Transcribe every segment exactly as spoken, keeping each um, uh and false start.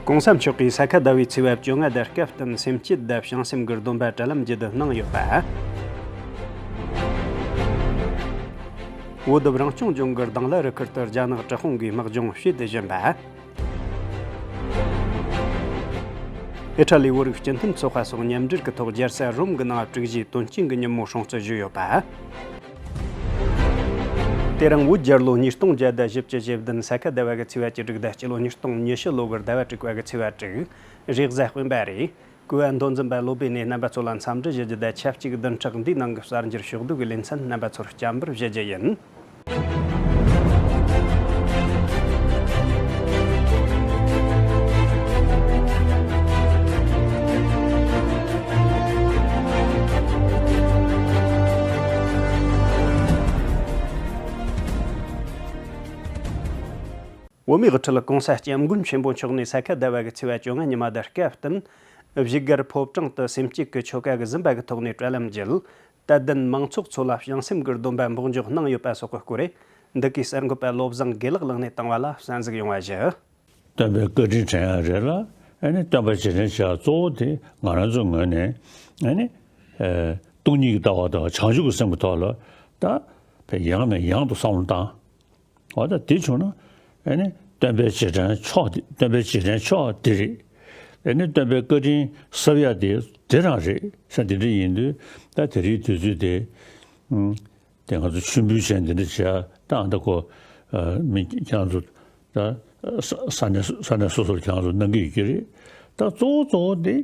གོང་ས་མཆོག་གིས་ས་ག་ཟླ་བའི་ཚེས་པ་བཅོ་ལྔ་དང་སྐབས་བསྟུན་སེམས་བསྐྱེད་དང་བྱང་སེམས་ཀྱི་སྡོམ་པ་དྲ་ལམ་བརྒྱུད་དུ་གནང་ཡོད་པ། བོད་རང་སྐྱོང་ལྗོངས་ཀྱི་དང་ལ་རུ་ཁུལ་དུ་རྒྱ་ནག་དྲག་དཔུང་གིས་དམག་སྦྱོང་བྱེད་བཞིན་པ། ཨི་ཊ་ལི་བོད་རིགས་སྤྱི་མཐུན་ཚོགས་པ་སོགས་མཉམ་འབྲེལ་གྱི་ཐོག་རྒྱལ་ས་རོམ་གྱི་ནང་དྲུག་བཞིའི་དོན་རྐྱེན་གྱི་ཉིན་མོ་སྲུང་བརྩི་ཞུས་ཡོད་པ། དེ་རིང་བོད་རྒྱལ་ལོ་ཉིས་སྟོང་བརྒྱ་དང་བཞི་བཅུ་ཞེ་བདུན་ས་ག་ཟླ་བ་གི་ཚེས་པ་བཅུ་དྲུག་དང་སྤྱི་ལོ་ཉིས་སྟོང་ཉི་ཤུ་ལོ་གི་ཟླ་བ་དྲུག་པ་གི་ཚེས་པ་དྲུག་རེས་གཟའ་སྤེན་པ་རེད། གོ་བ་མདོ་འཛིན་པ་བློ་བྷེ་ནས་རྣམ་པ་ཚོ་ལ་འཚམས་འདྲི་ཞུ་རྒྱུ་དང་ཆབས་ཅིག་བདུན་ཕྲག་འདིའི་ནང་གི་གསར་འགྱུར་ཕྱོགས་བསྡུས་ཀྱི་ལེ་ཚན་རྣམ་པ་ཚོར་བསྐྱར་འབུལ་ཞུ་རྒྱུ་ཡིན། བོད་མིའི་དབུ་ཁྲིད་༸གོང་ས་༸སྐྱབས་མགོན་ཆེན་པོ་མཆོག་ནས་ས་ག་ཟླ་བ་གི་ཚེས་པ་བཅོ་ལྔ་ཉི་མ་དང་སྐབས་བསྟུན་བཞུགས་སྒར་ཕོ་བྲང་དུ་སེམས་བསྐྱེད་ཀྱི་ཆོ་ག་གི་ཟིན་པ་གི་ཐོག་ནས་དྲ་ལམ་བརྒྱུད། དད་ལྡན་མང་ཚོགས་ཚོ་ལ་བྱང་སེམས་ཀྱི་སྡོམ་པ་འབོགས་འཇོག་གནང་ཡོད་པ་སོགས་ཀྱི་སྐོར་རེད། འདི་གའི་གསར་འགོད་པ་བློ་བཟང་དགེ་ལེགས་ལགས་ནས་བཏང་བ་ལ་གསན་གཟིགས་ཡོང་བ་ཞུ། སྟོན་པའི་བཀའ་དྲིན་དྲན་ཡ་རེད་ལ། ཨ་ནི་སྟོན་པ་རྗེས་དྲན་བྱ་གཙོ་བོ་དེ་ང་རང་ཚོའི་ངོས་ནས་ཨ་ནི་སྟོང་ཉིད་ཀྱི་ལྟ་བ་དང་བྱང་ཆུབ་ཀྱི་སེམས་ཀྱི་ཐོག་ལ་ད་ཡང་ནས་ཡང་དུ་བསམ་བློ་བཏང་། འོ་ད་དེ་བྱུང་ན་ཨ་ནི་སྟོན་པའི་རྗེས་དྲན་མཆོག་དེ་སྟོན་པའི་རྗེས་དྲན་མཆོག་དེ་རེད། ཨ་ནི་སྟོན་པའི་བཀའ་དྲིན་གསབ་ཡ་དེ་དེ་རང་རེད་ས། དེ་འདྲ་ཡིན་དུས་ད་དེ་རིང་དུས་ཚོད་དེ་ཨུམ། དེ་ང་ཚོ་མཆོད་འབུལ་བྱས་འདི་འདྲ་བྱས་ད་ཨ་ད་ཁོ་མི་ཁྱེད་རང་ཚོ་ད་ས་ས་གནས་ས་གནས་སོ་སོར་ཁྱེད་རང་ཚོ་གནང་གི་ཡོད་ཀྱི་རེད། ད་གཙོ་བོ་གཙོ་བོ་དེ་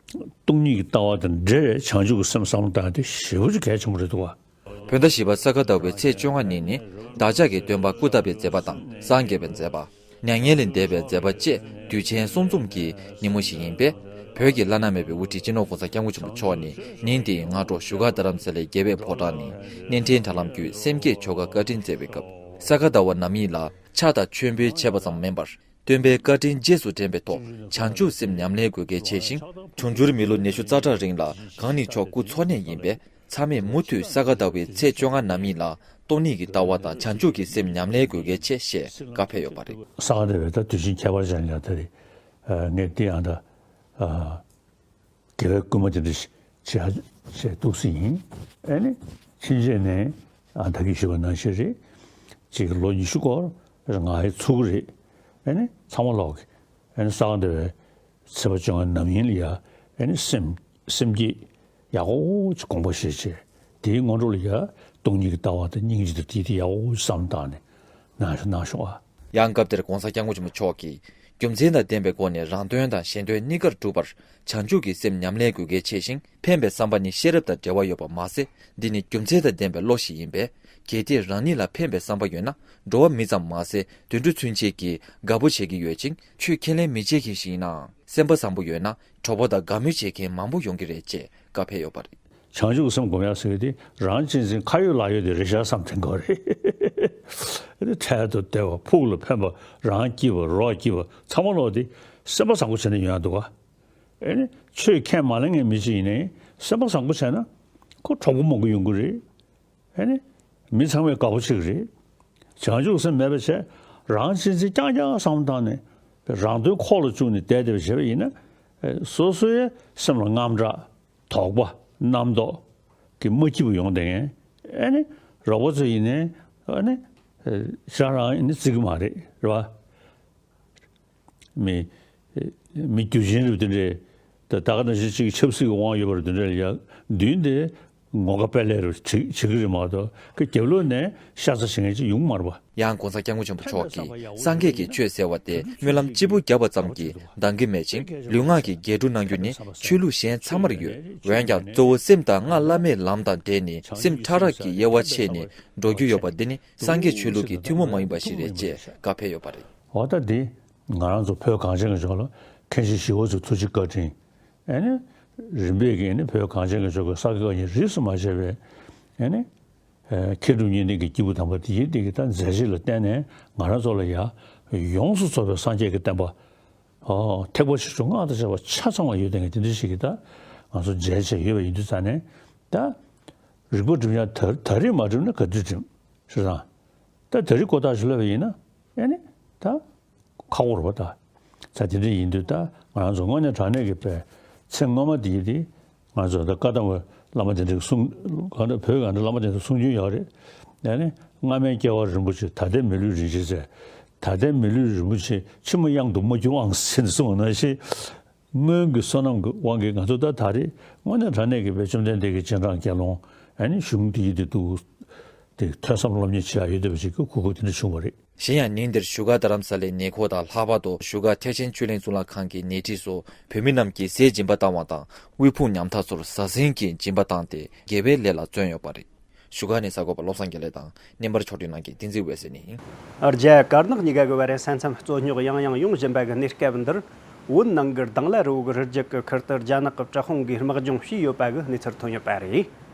སྟོང་ཉིད་ཀྱི་ལྟ་བ་དང་འབྲེལ་བའི་བྱང་ཆུབ་ཀྱི་སེམས་བསམ་བློ་བཏང་དེ་ཞེ་པོ་ཅིག་གལ་ཆེན་པོ་རེད་འདུག་བ། བོད་ཟླ་བཞི་པ་ས་ག་ཟླ་བའི་ཚེས་བཅོ་ལྔ་ཉིན་ནི་བདག་ཅག་གི་སྟོན་པ་སྐུ་བལྟམས་པའི་མཛད་པ་དང་སངས་རྒྱས་པའི་མཛད་པ། མྱ་ངན་ལས་འདས་པའི་མཛད་པ་བཅས་དུས་ཆེན་གསུམ་འཛོམས་ཀྱི་ཉིན་མོ་ཞིག་ཡིན་པས། བོད་ཀྱི་བླ་ན་མེད་པའི་དབུ་ཁྲིད་སྤྱི་ནོར་༸གོང་ས་༸སྐྱབས་མགོན་ཆེན་པོ་མཆོག་ནས་ཉིན་དེའི་སྔ་དྲོ་བཞུགས་སྒར་རྡ་རམ་ས་ལའི་རྒྱལ་བའི་ཕོ་བྲང་ནས་བརྙན་འཕྲིན་དྲ་ལམ་བརྒྱུད་སེམས་བསྐྱེད་ཆོ་ག་བཀའ་དྲིན་སྩལ་བའི་སྐབས། ས་ག་ཟླ་བ་ནམ་ཡིན་ལ་ཕྱག་དང་མཆོད་འབུལ་བྱས་པ་ཙམ་མིན་པར། སྟོན་པའི་བཀའ་དྲིན་རྗེས་སུ་དྲན་པའི་ཐོག་བྱང་ཆུབ་སེམས་ཉམས་ལེན་དགོས་གལ་ཆེ་ཞིང་། འབྱུང་འགྱུར་མི་ལོ་ཉི་ཤུ་རྩ་གྲངས་རིང་ལ་གང་ནུས་མཆོག་སྐུ་འཚོ་གནས་ཡིན་པས། ཚང་མས་མུ་མཐུད་ས་ག་ཟླ་བའི་ཚེས་བཅོ་ལྔ་ནམ་ཡིན་ལ་སྟོང་ཉིད་ཀྱི་ལྟ་བ་དང་བྱང་ཆུབ་ཀྱི་སེམས་ཉམས་ལེན་དགོས་གལ་ཆེ་ཞེས་བཀའ་ཕེབས་ཡོད་པ་རེད། ས་ག་ཟླ་བའི་ད་དུས་ཆེན་ཁྱད་པར་ཅན་ལ་ད་རེས་ངས་འདི་ཡང་ད་དགེ་བའི་བསྐུལ་མ་དེ་འདྲ་བྱེད་བྱེད་འདུག་སེ་ཡིན། ཨ་ནི་ཕྱིན་ཆད་ནས་ཨ་ད་གིན་ཞུས་པ་ནང་བཞིན་རེད། ཅིག་ལོ་ཉི་ཤུ་སྐོར་ང་ཧའི་ཚུགས་རེད། ཨ་ནི་ཚང་མ་ལོག་གི་ཨ་ནི་ས་ག་ཟླ་བའི་ཚེས་པ་བཅོ་ལྔ་ནམ་ཡིན་ལ་ཡ་ཨ་ནི་སེམས་སེམས་བསྐྱེད་ཡག་པོ་ཅིག་དགོངས་པ་བཞེས་བྱས་དེའི་སྔོན་འགྲོ་ལ་ཡ་སྟོང་ཉིད་ཀྱི་ལྟ་བ་དང་སྙིང་རྗེ་དང་དེའི་དེ་ཡག་པོ་ཅིག་བསམ་བཏང་ནས་གནང་ཤོག་གནང་ཤོག་ཨ། ཡང་སྐབས་དེར་༸གོང་ས་༸སྐྱབས་མགོན་ཆེན་པོ་མཆོག་གིས་རྒྱུ་མཚན་དང་ལྡན་པའི་སྒོ་ནས་རང་དོན་དང་གཞན་དོན་གཉིས་ཀར་སྒྲུབ་པར་བྱང་ཆུབ་ཀྱི་སེམས་ཉམས་ལེན་དགོས་གལ་ཆེ་ཞིང་། ཕན་པའི་བསམ་པ་ནི་ཤེས་རབ་དང་འབྲེལ་བ་ཡོད་པ་མ་ཟད། འདི་ནི་རྒྱུ་མཚན་དང་ལྡན་པའི་བློ་ཞིག་ཡིན་པས། གལ་ཏེ་རང་ཉིད་ལ་ཕན་པའི་བསམ་པ་ཡོད་ན། འགྲོ་བ་མི་ཙམ་མ་ཟད་དུད་འགྲོ་ཚུན་ཆད་ཀྱིས་དགའ་པོ་བྱེད་ཀྱི་ཡོད་ཅིང་། ཆོས་ཁས་ལེན་མི་བྱེད་མཁན་ཞིག་ཡིན་ནའང་། སེམས་པ་བཟང་པོ་ཡོད་ན་གྲོགས་པོ་དང་དགའ་མོས་བྱེད་མཁན་མང་པོ་ཡོང་གི་རེད་ཅེས་བཀའ་ཕེབས་ཡོད་པ་རེད། བྱང་ཆུབ་ཀྱི་སེམས་སྒོམ་ཡག་ཟེར་གྱི་དེ་རང་གཅེས་འཛིན་ཁ་ཡོད་ལག་ཡོད་དེ་རེད་ཤག་བསམ་དྲན་དགོས་རེད། འཕྲལ་དུ་བདེ་བ་ཕུགས་ལ་ཕན་པ་རང་སྐྱིད་པ་རོགས་སྐྱིད་པ་ཚང་མ་ལོག་དེ་སེམས་པ་བཟང་པོ་བྱས་ནས་ཡོང་ཡག་འདུག་ག་ཨེ་ནི་ཆོས་ཁས་མ་ལེན་མཁན་མི་གཅིག་ཡིན་ནའི་སེམས་པ་བཟང་པོ་བྱས་ན་ཁོ་གྲོགས་པོ་མང་པོ་ཡོང་གི་རེད། ཨེ་ནི་མི་ཚང་མས་དགའ་པོ་བྱེད་ཀྱི་རེད། བྱང་ཆུབ་སེམས་མེད་པ་བྱས་རང་གཅེས་འཛིན་རྐྱང་རྐྱང་བསམ་བློ་བཏང་ནས་རང་དོན་ཁོག་ལ་བཅུག་ནས་བསྡད་བསྡད་པ་བྱས་པ་ཡིན་ན་སོ་སོའི་སེམས་ལ་དངངས་སྐྲག་དོགས་པ་རྣམ་རྟོག་གི་མ་སྐྱིད་པོ་ཡོང་བསྡད་མཁན་ཨེ་ནི་རོགས་པ་ཚོ་ཡིན་ནའི་ཨེ་ནི་ཞེ་དྲག་རང་ཨེ་ནི་བརྩི་གི་མ་རེད་རེད་བ། མི་མི་རྒྱུ་ཆེན་རུ་དེ་འདྲས་ད་ད་ག་ནང་བཞིན་གཅིག་ཆབ་སྲིད་ཀྱི་དབང་ཡོད་པ་རུ་དེ་འདྲས་ལ་ཡ་མདུན་དེ་ངོ་དགའ་དཔལ་ལས་རུ་བྱེད་བྱེད་ཀྱི་རེད་མ་གཏོགས་ཁ་རྒྱབ་ལོགས་ནས་ཤ་ཚ་བྱེད་མཁན་ཅིག་ཡོང་གི་མ་རེད་པ། ཡང་༸གོང་ས་༸སྐྱབས་མགོན་ཆེན་པོ་མཆོག་གིས་སངས་རྒྱས་ཀྱི་ཆོས་ཟེར་བ་དེ་སྨོན་ལམ་གཅིག་པུ་བརྒྱབ་པ་ཙམ་གྱིས་འདང་གི་མེད་ཅིང་ལུས་ངག་གི་རྒྱས་སྤྲོས་གནང་རྒྱུ་ནི་ཆོས་ལུགས་གཞན་ཚང་མར་ཡོད། འོན་ཀྱང་གཙོ་བོ་སེམས་དང་སྔགས་བླ་མེད་ལམ་དང་འབྲེལ་ནས་སེམས་ཕྲ་རགས་ཀྱི་དབྱེ་བ་ཕྱེ་ནས་འགྲོ་རྒྱུ་ཡོད་པ་འདི་ནི་སངས་རྒྱས་ཆོས་ལུགས་ཀྱི་ཐུན་མོང་མ་ཡིན་པ་ཞིག་རེད་ཅེས་བཀའ་ཕེབས་ཡོད་པ་རེད། འོ་ད་འདི་ང་རང་ཚོ་བོད་གངས་ཅན་གྱི་ལྗོངས་ལ་མཁན་ཆེན་ཞི་བ་འཚོའི་ཐུགས་རྗེ་བཀའ་དྲིན། ཨེ་ནི་རིམ་པས་ཀྱིས་ཨེ་ནི་བོད་གངས་ཅན་གྱི་ལྗོངས་ཀྱི་ས་དགེ་བཀའ་རྙིང་རིས་སུ་མ་ཆད་པའི་ཨེ་ནི་མཁས་གྲུབ་གཉིས་ལྡན་གྱི་སྐྱེས་བུ་དམ་པ་དེ་ཡིན་དེ་གི་ད་མཛད་རྗེས་ལ་བརྟེན་ནས་ང་རང་ཚོ་ལ་ཡ་ཡོངས་སུ་རྫོགས་པའི་སངས་རྒྱས་ཀྱི་བསྟན་པ། ཨོ་ཐེག་པ་ཆེ་ཆུང་སྔགས་དང་བཅས་པ་ཆ་ཚང་བ་ཡོད་དེ་གི་དེ་འདྲ་ཞིག་གི་ད་ང་ཚོ་མཇལ་བྱས་ཡོད་པ་ཡིན་དུས་ཙང་ནས་ད་རིག་པ་སྒྲིམ་ཡ་ད་ད་རེས་མ་སྒྲིམ་ན་ག་དུས་སྒྲིམ་ཞེས་དང་། ད་ད་རེས་གོ་བརྡ་ཞིག་སླེབས་པ་ཡིན་ན་ཨེ་ནི་ད། ཁག་པོ་རེད་པ་ད། ད་དེ་འདྲ་ཡིན་དུས་ད་ང་རང་ཚོ་དངོས་གནས་དྲང་གནས་ཀྱི་པའི་ཚེ་སྔོན་མ་དེ་ཡིན་དེ། ང་ཚོ་ད་བཀའ་གདམས་པ་བླ་མ་དེ་འདྲའི་གསུང་གང་འདྲ་བོད་གང་འདྲ་བླ་མ་དེ་འདྲ་གསུང་རྒྱུན་ཡོད་རེད། ཡང་ནི་སྔ་མའི་སྐྱེ་བ་རིན་པོ་ཆེ། ད་ལྟའི་མི་ལུས་རིན་ཆེན་ཟེར། ད་ལྟའི་མི་ལུས་རིན་པོ་ཆེ། ཕྱི་མ་གཡང་དུ་མ་གྱུར་ཨང་ཟེར་ནས་གསུངས་པ་ནང་བཞིན། སྔོན་གྱི་བསོད་ནམས་ཀྱི་དབང་གིས་ང་ཚོ་ད་ད་རེས་དངོས་གནས་དྲང་གནས་ཀྱི་བའི་བཅོམ་ལྡན་འདས་ཀྱི་རྗེས་འབྲང་དགེ་སློང་ཨ་ནི་གཞུང་དེ་ཡི་དེ་འདུག་དེ་ཐོས་བསམ་སློབ་གཉེར་བྱེད་ཡ་ཡོད་བསྡད་པ་ཞིག་གི་གོ་སྐབས་དེ་འདྲ་བྱུང་བ་རེད། གཞན་ཡང་ཉིན་དེར་བཞུགས་སྒར་རྡ་རམ་ས་ལའི་ཉེ་འཁོར་དང་ལྷག་པར་དུ་བཞུགས་སྒར་ཐེག་ཆེན་ཆོས་གླིང་གཙུག་ལག་ཁང་གི་ཉེ་འཁྲིས་སུ་བོད་མི་རྣམས་ཀྱིས་ཟས་སྦྱིན་པ་བཏང་བ་དང་། དབུལ་ཕོངས་ཉམ་ཐག་ཚོར་བཟའ་ཟན་གྱི་སྦྱིན་པ་བཏང་སྟེ་དགེ་བའི་ལས་ལ་བརྩོན་ཡོད་པ་རེད། བཞུགས་སྒར་ནས་གསར་འགོད་པ་བློ་བཟང་དགེ་ལེགས་དང་བརྙན་པར་ཕྱོགས་སྒྲིག་གནང་མཁན་བསྟན་འཛིན་འོད་ཟེར་ནས། རྒྱ་དཀར་ནག་གཉིས་ཀ་གི་བར་ས་མཚམས་རྩོད་རྙོག་ཡང་ཡང་ཡོང་བཞིན་པ་གི་གནས་སྐབས་འདིར། བོད་ནང་གི་དང་ལ་རི་བོ་གི་རི་རྒྱུད་ཀྱི་ཁུལ་དུ་རྒྱ་ནག་གི་དྲག་དཔུང་གིས་དམག་སྦྱོང་བྱས་ཡོད་པ་གི་གནས་ཚུལ་ཐོན་ཡོད་པ་རེད།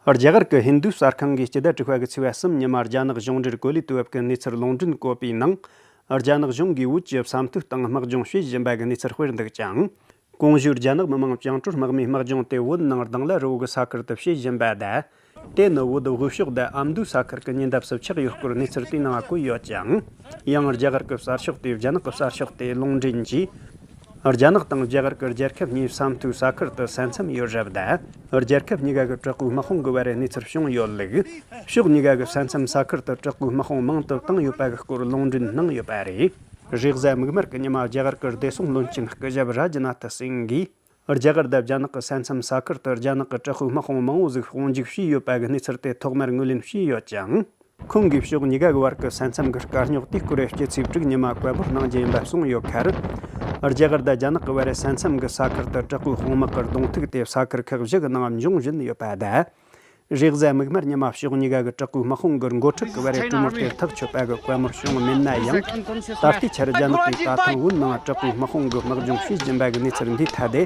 རྒྱ་གར་གྱི་ཧིན་རྡུ་གསར་ཁང་གིས་སྤྱི་ཟླ་དྲུག་པ་གི་ཚེས་པ་གསུམ་ཉི་མ་རྒྱ་ནག་གཞུང་འབྲེལ་གོ་ལའི་དུས་བབ་ཀྱི་གནས་ཚུལ་ལུང་འདྲེན་བཀོད་པའི་ནང་། རྒྱ་ནག་གཞུང་གིས་བོད་ཀྱི་ས་མཐོའི་སྟེང་དམག་སྦྱོང་བྱེད་བཞིན་པ་གི་གནས་ཚུལ་སྤེལ་འདུག་ཅིང་། གོང་ཞུས་རྒྱ་ནག་མི་དམངས་བཅིངས་འགྲོལ་དམག་མིས་དམག་སྦྱོང་དེ་བོད་ནང་དང་ལ་རི་བོ་གི་ས་ཁུལ་དུ་བྱེད་བཞིན་པ་དང་། དེ་ནི་བོད་དབུས་ཕྱོགས་དང་ཨ་མདོའི་ས་ཁུལ་གྱི་ཉེ་འདབས་སུ་ཆགས་ཡོད་སྐོར་གནས་ཚུལ་དེའི་ནང་བཀོད་ཡོད་ཅིང་། ཡང་རྒྱ་གར་གྱི་གསར་ཤོག་དེས་རྒྱ་ནག་གི་གསར་ཤོག་དེ་ལུང་འདྲེན་གྱིས། རྒྱ་ནག་དང་རྒྱ་གར་གྱི་རྒྱལ་ཁབ་གཉིས་ས་མཐོའི་ས་ཁུལ་དུ་ས་མཚམས་ཡོད་རབས་དང་། རྒྱལ་ཁབ་གཉིས་ཀ་གི་དྲག་པོའི་དམག་དཔུང་གི་བར་གནས་ཚུལ་བྱུང་ཡོད་ལུགས། ཕྱོགས་གཉིས་ཀ་གི་ས་མཚམས་ས་ཁུལ་དུ་དྲག་པོའི་དམག་དཔུང་མང་དུ་བཏང་ཡོད་པ་གི་སྐོར་ལུང་འདྲེན་གནང་ཡོད་པ་རེད། རེས་གཟའ་མིག་དམར་གྱི་ཉི་མ་རྒྱ་གར་གྱི་བདེ་སྲུང་བློན་ཆེན་སྐུ་ཞབས་རཱ་ཇི་ནཱ་ཐི་སིང་གིས། རྒྱ་གར་དང་རྒྱ་ནག་གི་ས་མཚམས་ས་ཁུལ་དུ་རྒྱ་ནག་གི་དྲག་པོའི་དམག་དཔུང་མང་བོ་ཟིག་དཔུང་འཇུག་བྱས་ཡོད་པ་གི་གནས་ཚུལ་དེ་ཐོག་མར་ངོས་ལེན་བྱས་ཡོད་ཅིང་། ཁོང་གིས་ཕྱོགས་གཉིས་ཀ་གི་བར་གྱི་ས་མཚམས་ཀྱི་དཀའ་རྙོག་དེའི་སྐོར་སྤྱི་ཚེས་དྲུག་ཉི་མ་བཀའ་མོལ་གནང་རྒྱུ་ཡིན་པ་གསུངས་ཡོད་ཁར། རྒྱ་གར་དང་རྒྱ་ནག་གི་བར་ས་མཚམས་ཀྱི་ས་ཁུལ་དུ་དྲག་པོའི་དཔུང་དམག་གི་གདོང་ཐུག་དེ་ས་ཁུལ་ཁག་བཞི་གི་ནང་འབྱུང་བཞིན་ཡོད་པ་དང་། རེས་གཟའ་མིག་དམར་ཉི་མ་ཕྱོགས་གཉིས་ཀ་གི་དྲག་པོའི་དམག་དཔུང་གི་འགོ་ཁྲིད་ཀྱི་བར་གྲོས་མོལ་དེ་ཐག་ཆོད་པ་གི་བཀའ་མོལ་བྱུང་མེད་ན་ཡང་། ད་ལྟའི་ཆར་རྒྱ་ནག་གིས་ད་ཐེངས་བོད་ནང་དྲག་པོའི་དམག་དཔུང་གི་དམག་སྦྱོང་བྱེད་བཞིན་པ་གི་གནས་ཚུལ་འདིའི་ཐད་དེ།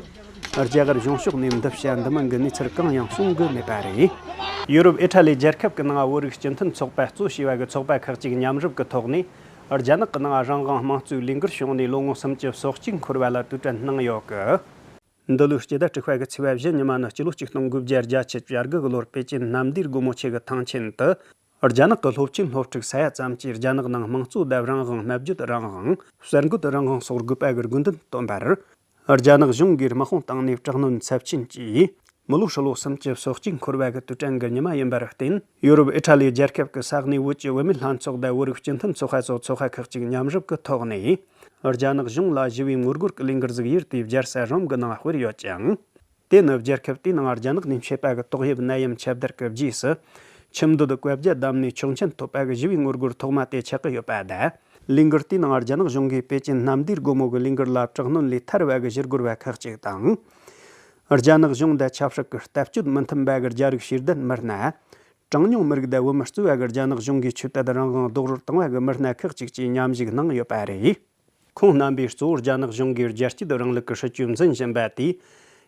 རྒྱ་གར་གཞུང་ཕྱོགས་ནས་འདི་བྱ་འདི་མིན་གི་གནས་ཚུལ་གང་ཡང་གསུང་གི་མེད་པ་རེད། ཡུ་རོབ་ཨི་ཊ་ལི་རྒྱལ་ཁབ་ཀྱི་ནང་བོད་རིགས་སྤྱི་མཐུན་ཚོགས་པ་གཙོ་བྱས་པ་གི་ཚོགས་པ་ཁག་ཅིག་མཉམ་རུབ་ཀྱི་ཐོག་ནས། རྒྱ་ནག་གི་ནང་རང་དབང་དམངས་གཙོའི་ལས་འགུལ་བྱུང་ནས་ལོ་ངོ་སུམ་ཅུ་སོ་གཅིག་འཁོར་བ་ལ་དུས་དྲན་གནང་ཡོད་གི། འདི་ལོའི་སྤྱི་ཟླ་དྲུག་པ་གི་ཚེས་པ་བཞི་ཉི་མ་ནི་སྤྱི་ལོ་ཆིག་སྟོང་དགུ་བརྒྱ་བརྒྱད་ཅུ་གྱ་དགུ་གི་ལོར་པེ་ཅིན་གནམ་བདེའི་སྒོ་མོ་ཆེ་གི་ཐང་ཆེན་དུ། རྒྱ་ནག་གི་སློབ་ཆེན་སློབ་ཕྲུག་ས་ཡ་ཙམ་གྱིས་རྒྱ་ནག་ནང་དམངས་གཙོ་དང་རང་དབང་། མ་བརྗོད་རང་དབང་། གསར་འགོད་རང་དབང་སོགས་དགོས་པ་གི་དགོས་འདུན་བཏོན་པར། རྒྱ་ནག་གཞུང་གིས་དམག་དཔུང་བཏང་ནས་དྲག་གནོན་ཚབས་ཆེན་གྱིས། མི་ལོ་ཧྲིལ་བོ་སུམ་ཅུ་སོ་གཅིག་འཁོར་བ་གི་དུས་དྲན་གྱི་ཉི་མ་ཡིན་པར་བརྟེན། ཡུ་རོབ་ཨི་ཊ་ལི་རྒྱལ་ཁབ་ཀྱི་ས་གནས་བོད་ཀྱི་བུད་མེད་ལྷན་ཚོགས་དང་བོད་རིགས་སྤྱི་མཐུན་ཚོགས་པ་སོགས་ཚོགས་པ་ཁག་ཅིག་མཉམ་རུབ་ཀྱི་ཐོག་ནས། རྒྱ་ནག་གཞུང་ལ་ཞི་བའི་ངོ་རྒོལ་གྱི་ལས་འགུལ་ཟིག་ཡུལ་དེའི་རྒྱལ་ས་རོམ་གྱི་ནང་སྤེལ་ཡོད་ཅིང་། དེ་ནི་རྒྱལ་ཁབ་དེའི་ནང་རྒྱ་ནག་ནས་མཆེད་པ་གི་ཏོག་དབྱིབས་ནད་ཡམས་ཁྱབ་གདལ་གྱི་རྗེས་སུ། ཁྱིམ་སྡོད་བཀའ་རྒྱ་བསྡམས་ནས་ཆོག་མཆན་ཐོབ་པ་གི་ཞི་བའི་ངོ་རྒོལ་ཐོག་མ་དེ་ཆགས་ཀྱི་ཡོད་པ་དང་། ལས་འགུལ་དེའི་ནང་རྒྱ་ནག་གཞུང་གིས་པེ་ཅིན་གནམ་བདེའི་སྒོ་མོ་གི་ལས་འགུལ་ལ་དྲག་གནོན་ལས་ཐར་བ་གི་ཞི་རྒོལ་བ་ཁག་ཅིག་དང་། རྒྱ་ནག་གཞུང་དང་ཆབ་སྲིད་ཀྱི་ལྟ་སྤྱོད་མི་མཐུན་པ་གི་རྒྱ་རིགས་ཤེས་ལྡན་མི་སྣ། གྲངས་ཉུང་མི་རིགས་དང་བོད་མི་གཙོས་པ་གི་རྒྱ་ནག་གཞུང་གིས་ཆོས་དད་རང་དབང་རྡོག་རོལ་བཏང་བ་གི་མི་སྣ་ཁག་ཅིག་བཅས་མཉམ་ཞུགས་གནང་ཡོད་པ་རེད། ཁོང་རྣམ་པས་གཙོ་བོ་རྒྱ་ནག་གཞུང་གིས་རྒྱལ་གཅེས་རིང་ལུགས་ཀྱི་སྲིད་བྱུས་འཛིན་བཞིན་པ་དེས།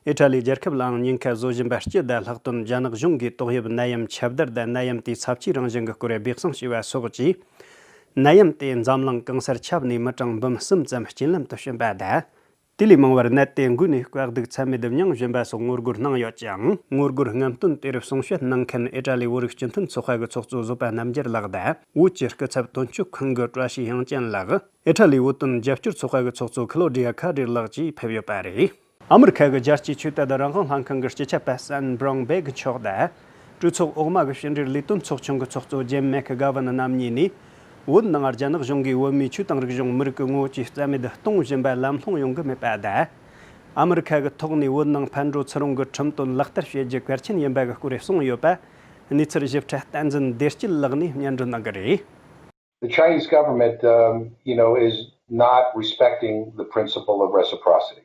ཨི་ཊ་ལི་རྒྱལ་ཁབ་ལའང་ཉེན་ཁ་བཟོ་བཞིན་པ་སྤྱི་དང་ལྷག་དོན་རྒྱ་ནག་གཞུང་གིས་ཏོག་དབྱིབས་ནད་ཡམས་ཁྱབ་གདལ་དང་ནད་ཡམས་དེའི་ཚབས་ཆེའི་རང་བཞིན་གྱི་སྐོར་སྦས་གསང་བྱས་པ་སོགས་ཀྱིས། ནད་ཡམས་དེ་འཛམ་གླིང་གང་སར་ཁྱབ་ནས་མི་གྲངས་འབུམ་གསུམ་ཙམ་རྐྱེན་ལམ་དུ་ཕྱིན་པ་དང་། དེ་ལས་མང་བར་ནད་དེ་འགོས་ནས་དཀའ་སྡུག་ཚད་མེད་མྱངས་བཞིན་པ་སོགས་ངོ་རྒོལ་གནང་ཡོད་ཅིང་། ངོ་རྒོལ་རྔམ་སྟོན་དེར་གསུང་བཤད་གནང་མཁན་ཨི་ཊ་ལི་བོད་རིགས་སྤྱི་མཐུན་ཚོགས་པ་གི་ཚོགས་གཙོ་བཟོད་པ་རྣམ་རྒྱལ་ལགས་དང་། བོད་ཀྱི་སྐུ་ཚབ་དོན་གཅོད་ཁང་གི་བཀྲ་ཤིས་དབྱངས་ཅན་ལགས། ཨི་ཊ་ལི་བོད་དོན་རྒྱབ་སྐྱོར་ཚོགས་པ་གི་ཚོགས་གཙོ་ཁི་ལོ་ཌི་ཡ་ཁ་ཌེར་ལགས་བཅས་ཕེབས་ཡོད་པ་རེད། ཨ་མི་རི་ཁ་གི་རྒྱལ་སྤྱིའི་ཆོས་དད་རང་དབང་ལྷན་ཁང་གི་སྤྱི་ཁྱབ་པ་སན་བྷྲོང་བྷེག་མཆོག་དང་། གྲོས་ཚོགས་འོག་མ་གི་ཕྱི་འབྲེལ་ལས་དོན་ཚོགས་ཆུང་གི་ཚོགས་གཙོ་ཇིམ་མེག་གྷ་ཝན་རྣམ་གཉིས་ནས། བོད་ནང་རྒྱ་ནག་གཞུང་གིས་བོད་མིའི་ཆོས་དང་རིག་གཞུང་མི་རིགས་ཀྱི་ངོ་བོ་བཅས་རྩ་མེད་གཏོང་བཞིན་པ་ལམ་ལྷོང་ཡོང་གི་མེད་པ་དང་། ཨ་མི་རི་ཁ་གི་ཐོག་ནས་བོད་ནང་ཕར་འགྲོ་ཚུར་འོང་གི་ཁྲིམས་དོན་ལག་བསྟར་བྱེད་རྒྱུ་གལ་ཆེན་ཡིན་པ་གི་སྐོར་གསུངས་ཡོད་པ། གནས་ཚུལ་ཞིབ་ཕྲ་བསྟན་འཛིན་བདེ་སྐྱིད་ལགས་ནས་སྙན་སྒྲོན་གནང་གི་རེད། The Chinese government, um, you know, is not respecting the principle of reciprocity.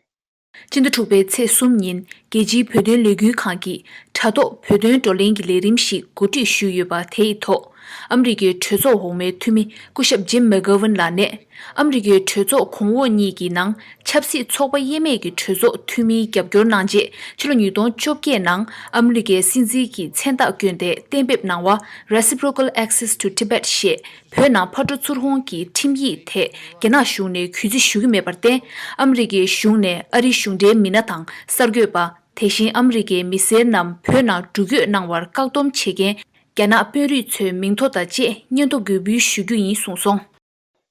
སྤྱི་ཟླ་དྲུག་པའི་ཚེས་གསུམ་ཉིན་རྒྱལ་སྤྱིའི་བོད་དོན་ལས་འགུལ་ཁང་གིས་དྲ་ཐོག་བོད་དོན་བགྲོ་གླེང་གི་ལས་རིམ་ཞིག་གོ་སྒྲིག་ཞུས་ཡོད་པ་དེ་ཡི་ཐོག་ཨ་མི་རི་ཀའི་གྲོས་ཚོགས་འོག་མའི་འཐུས་མི་སྐུ་ཞབས་ཇིམ་མེག་གྷ་ཝན་ལགས་ནས། ཨ་མི་རི་ཀའི་གྲོས་ཚོགས་གོང་འོག་གཉིས་ཀྱི་ནང་ཆབ་སྲིད་ཚོགས་པ་དབྱེ་མེད་ཀྱི་གྲོས་ཚོགས་འཐུས་མིའི་རྒྱབ་སྐྱོར་གནང་རྗེས། ཕྱི་ལོ་ཉིས་སྟོང་བཅོ་བརྒྱད་ནང་ཨ་མི་རི་ཀའི་སྲིད་འཛིན་གྱི་མཚན་རྟགས་བསྐྱོན་ཏེ་གཏན་འབེབས་གནང་བ། Reciprocal Access to Tibet ཞེས། བོད་ནང་ཕར་འགྲོ་ཚུར་འོང་གི་ཁྲིམས་ཡིག་དེ་རྒྱ་ནག་གཞུང་ནས་གུས་བརྩི་ཞུ་གི་མེད་པར་བརྟེན། ཨ་མི་རི་ཀའི་གཞུང་ནས་ཨ་རིའི་གཞུང་འབྲེལ་མི་སྣ་དང་གསར་འགོད་པ། དེ་བཞིན་ཨ་མི་རི་ཀའི་མི་སེར་རྣམས་བོད་ནང་འགྲུལ་སྐྱོད་གནང་བར་བཀག་སྡོམ་བྱེད་མཁན་རྒྱ་ནག་དཔོན་རིགས་ཚོའི་མིང་ཐོ་དང་བཅས་སྙན་ཐོ་འགོད་འབུལ་ཞུ་རྒྱུ་ཡིན་གསུངས་སོང་།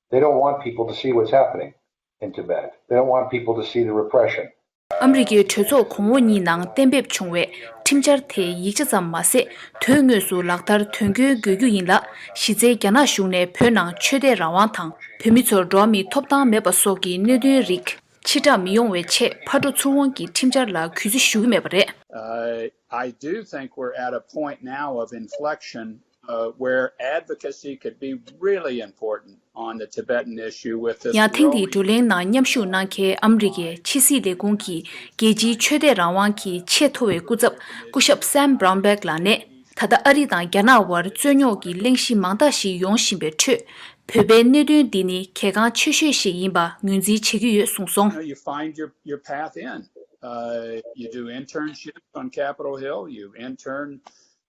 They don't want people to see what's happening. in Tibet. They don't want people to see the repression. ཨ་མི་རི་ཀའི་གྲོས་ཚོགས་གོང་འོག་གཉིས་ནང་གཏན་འབེབས་བྱུང་བའི་ཁྲིམས་འཆར་དེ་ཡིག་ཆ་ཙམ་མ་ཟད། དོན་དངོས་སུ་ལག་བསྟར་དོན་འཁྱོལ་དགོས་རྒྱུ་ཡིན་ལ། གཞི་རྩའི་རྒྱ་ནག་གཞུང་ནས་བོད་ནང་ཆོས་དད་རང་དབང་དང་། བོད་མི་ཚོར་འགྲོ་བ་མིའི་ཐོབ་ཐང་མེད་པ་སོགས་ཀྱི་གནད་དོན་རིགས་ཕྱིར་བསྒྲགས་མི་ཡོང་བའི་ཆེད་ཕར་འགྲོ་ཚུར་འོང་གི་ཁྲིམས་འཆར་ལ་གུས་བརྩི་ཞུ་གི་མེད་པ་རེད། Uh, I do think we're at a point now of inflection uh, where advocacy could be really important on the Tibetan issue with this. ཡང་ཐེངས་འདིའི་བགྲོ་གླེང་ནང་མཉམ་ཞུགས་གནང་མཁན་ཨ་མི་རི་ཀའི་ཕྱི་སྲིད་ལས་ཁུངས་ཀྱི་རྒྱལ་སྤྱིའི་ཆོས་དད་རང་དབང་གི་ཆེས་མཐོ་བའི་སྐུ་ཚབ་སྐུ་ཞབས་Sam Brownback ལགས་ནས། ད་ལྟ་ཨ་རི་དང་རྒྱ་ནག་དབར་རྩོད་རྙོག་གི་གླེང་གཞི་མང་དག་ཞིག་ཡོང་བཞིན་པའི་ཁྲོད། བོད་པའི་གནད་དོན་འདི་ནི་གལ་འགངས་ཆེ་ཤོས་ཤིག་ཡིན་པ་ངོས་འཛིན་བྱེད་ཀྱི་ཡོད་གསུངས་སོང་། You know, you find your, your path in. Uh, you do internships on Capitol Hill, you intern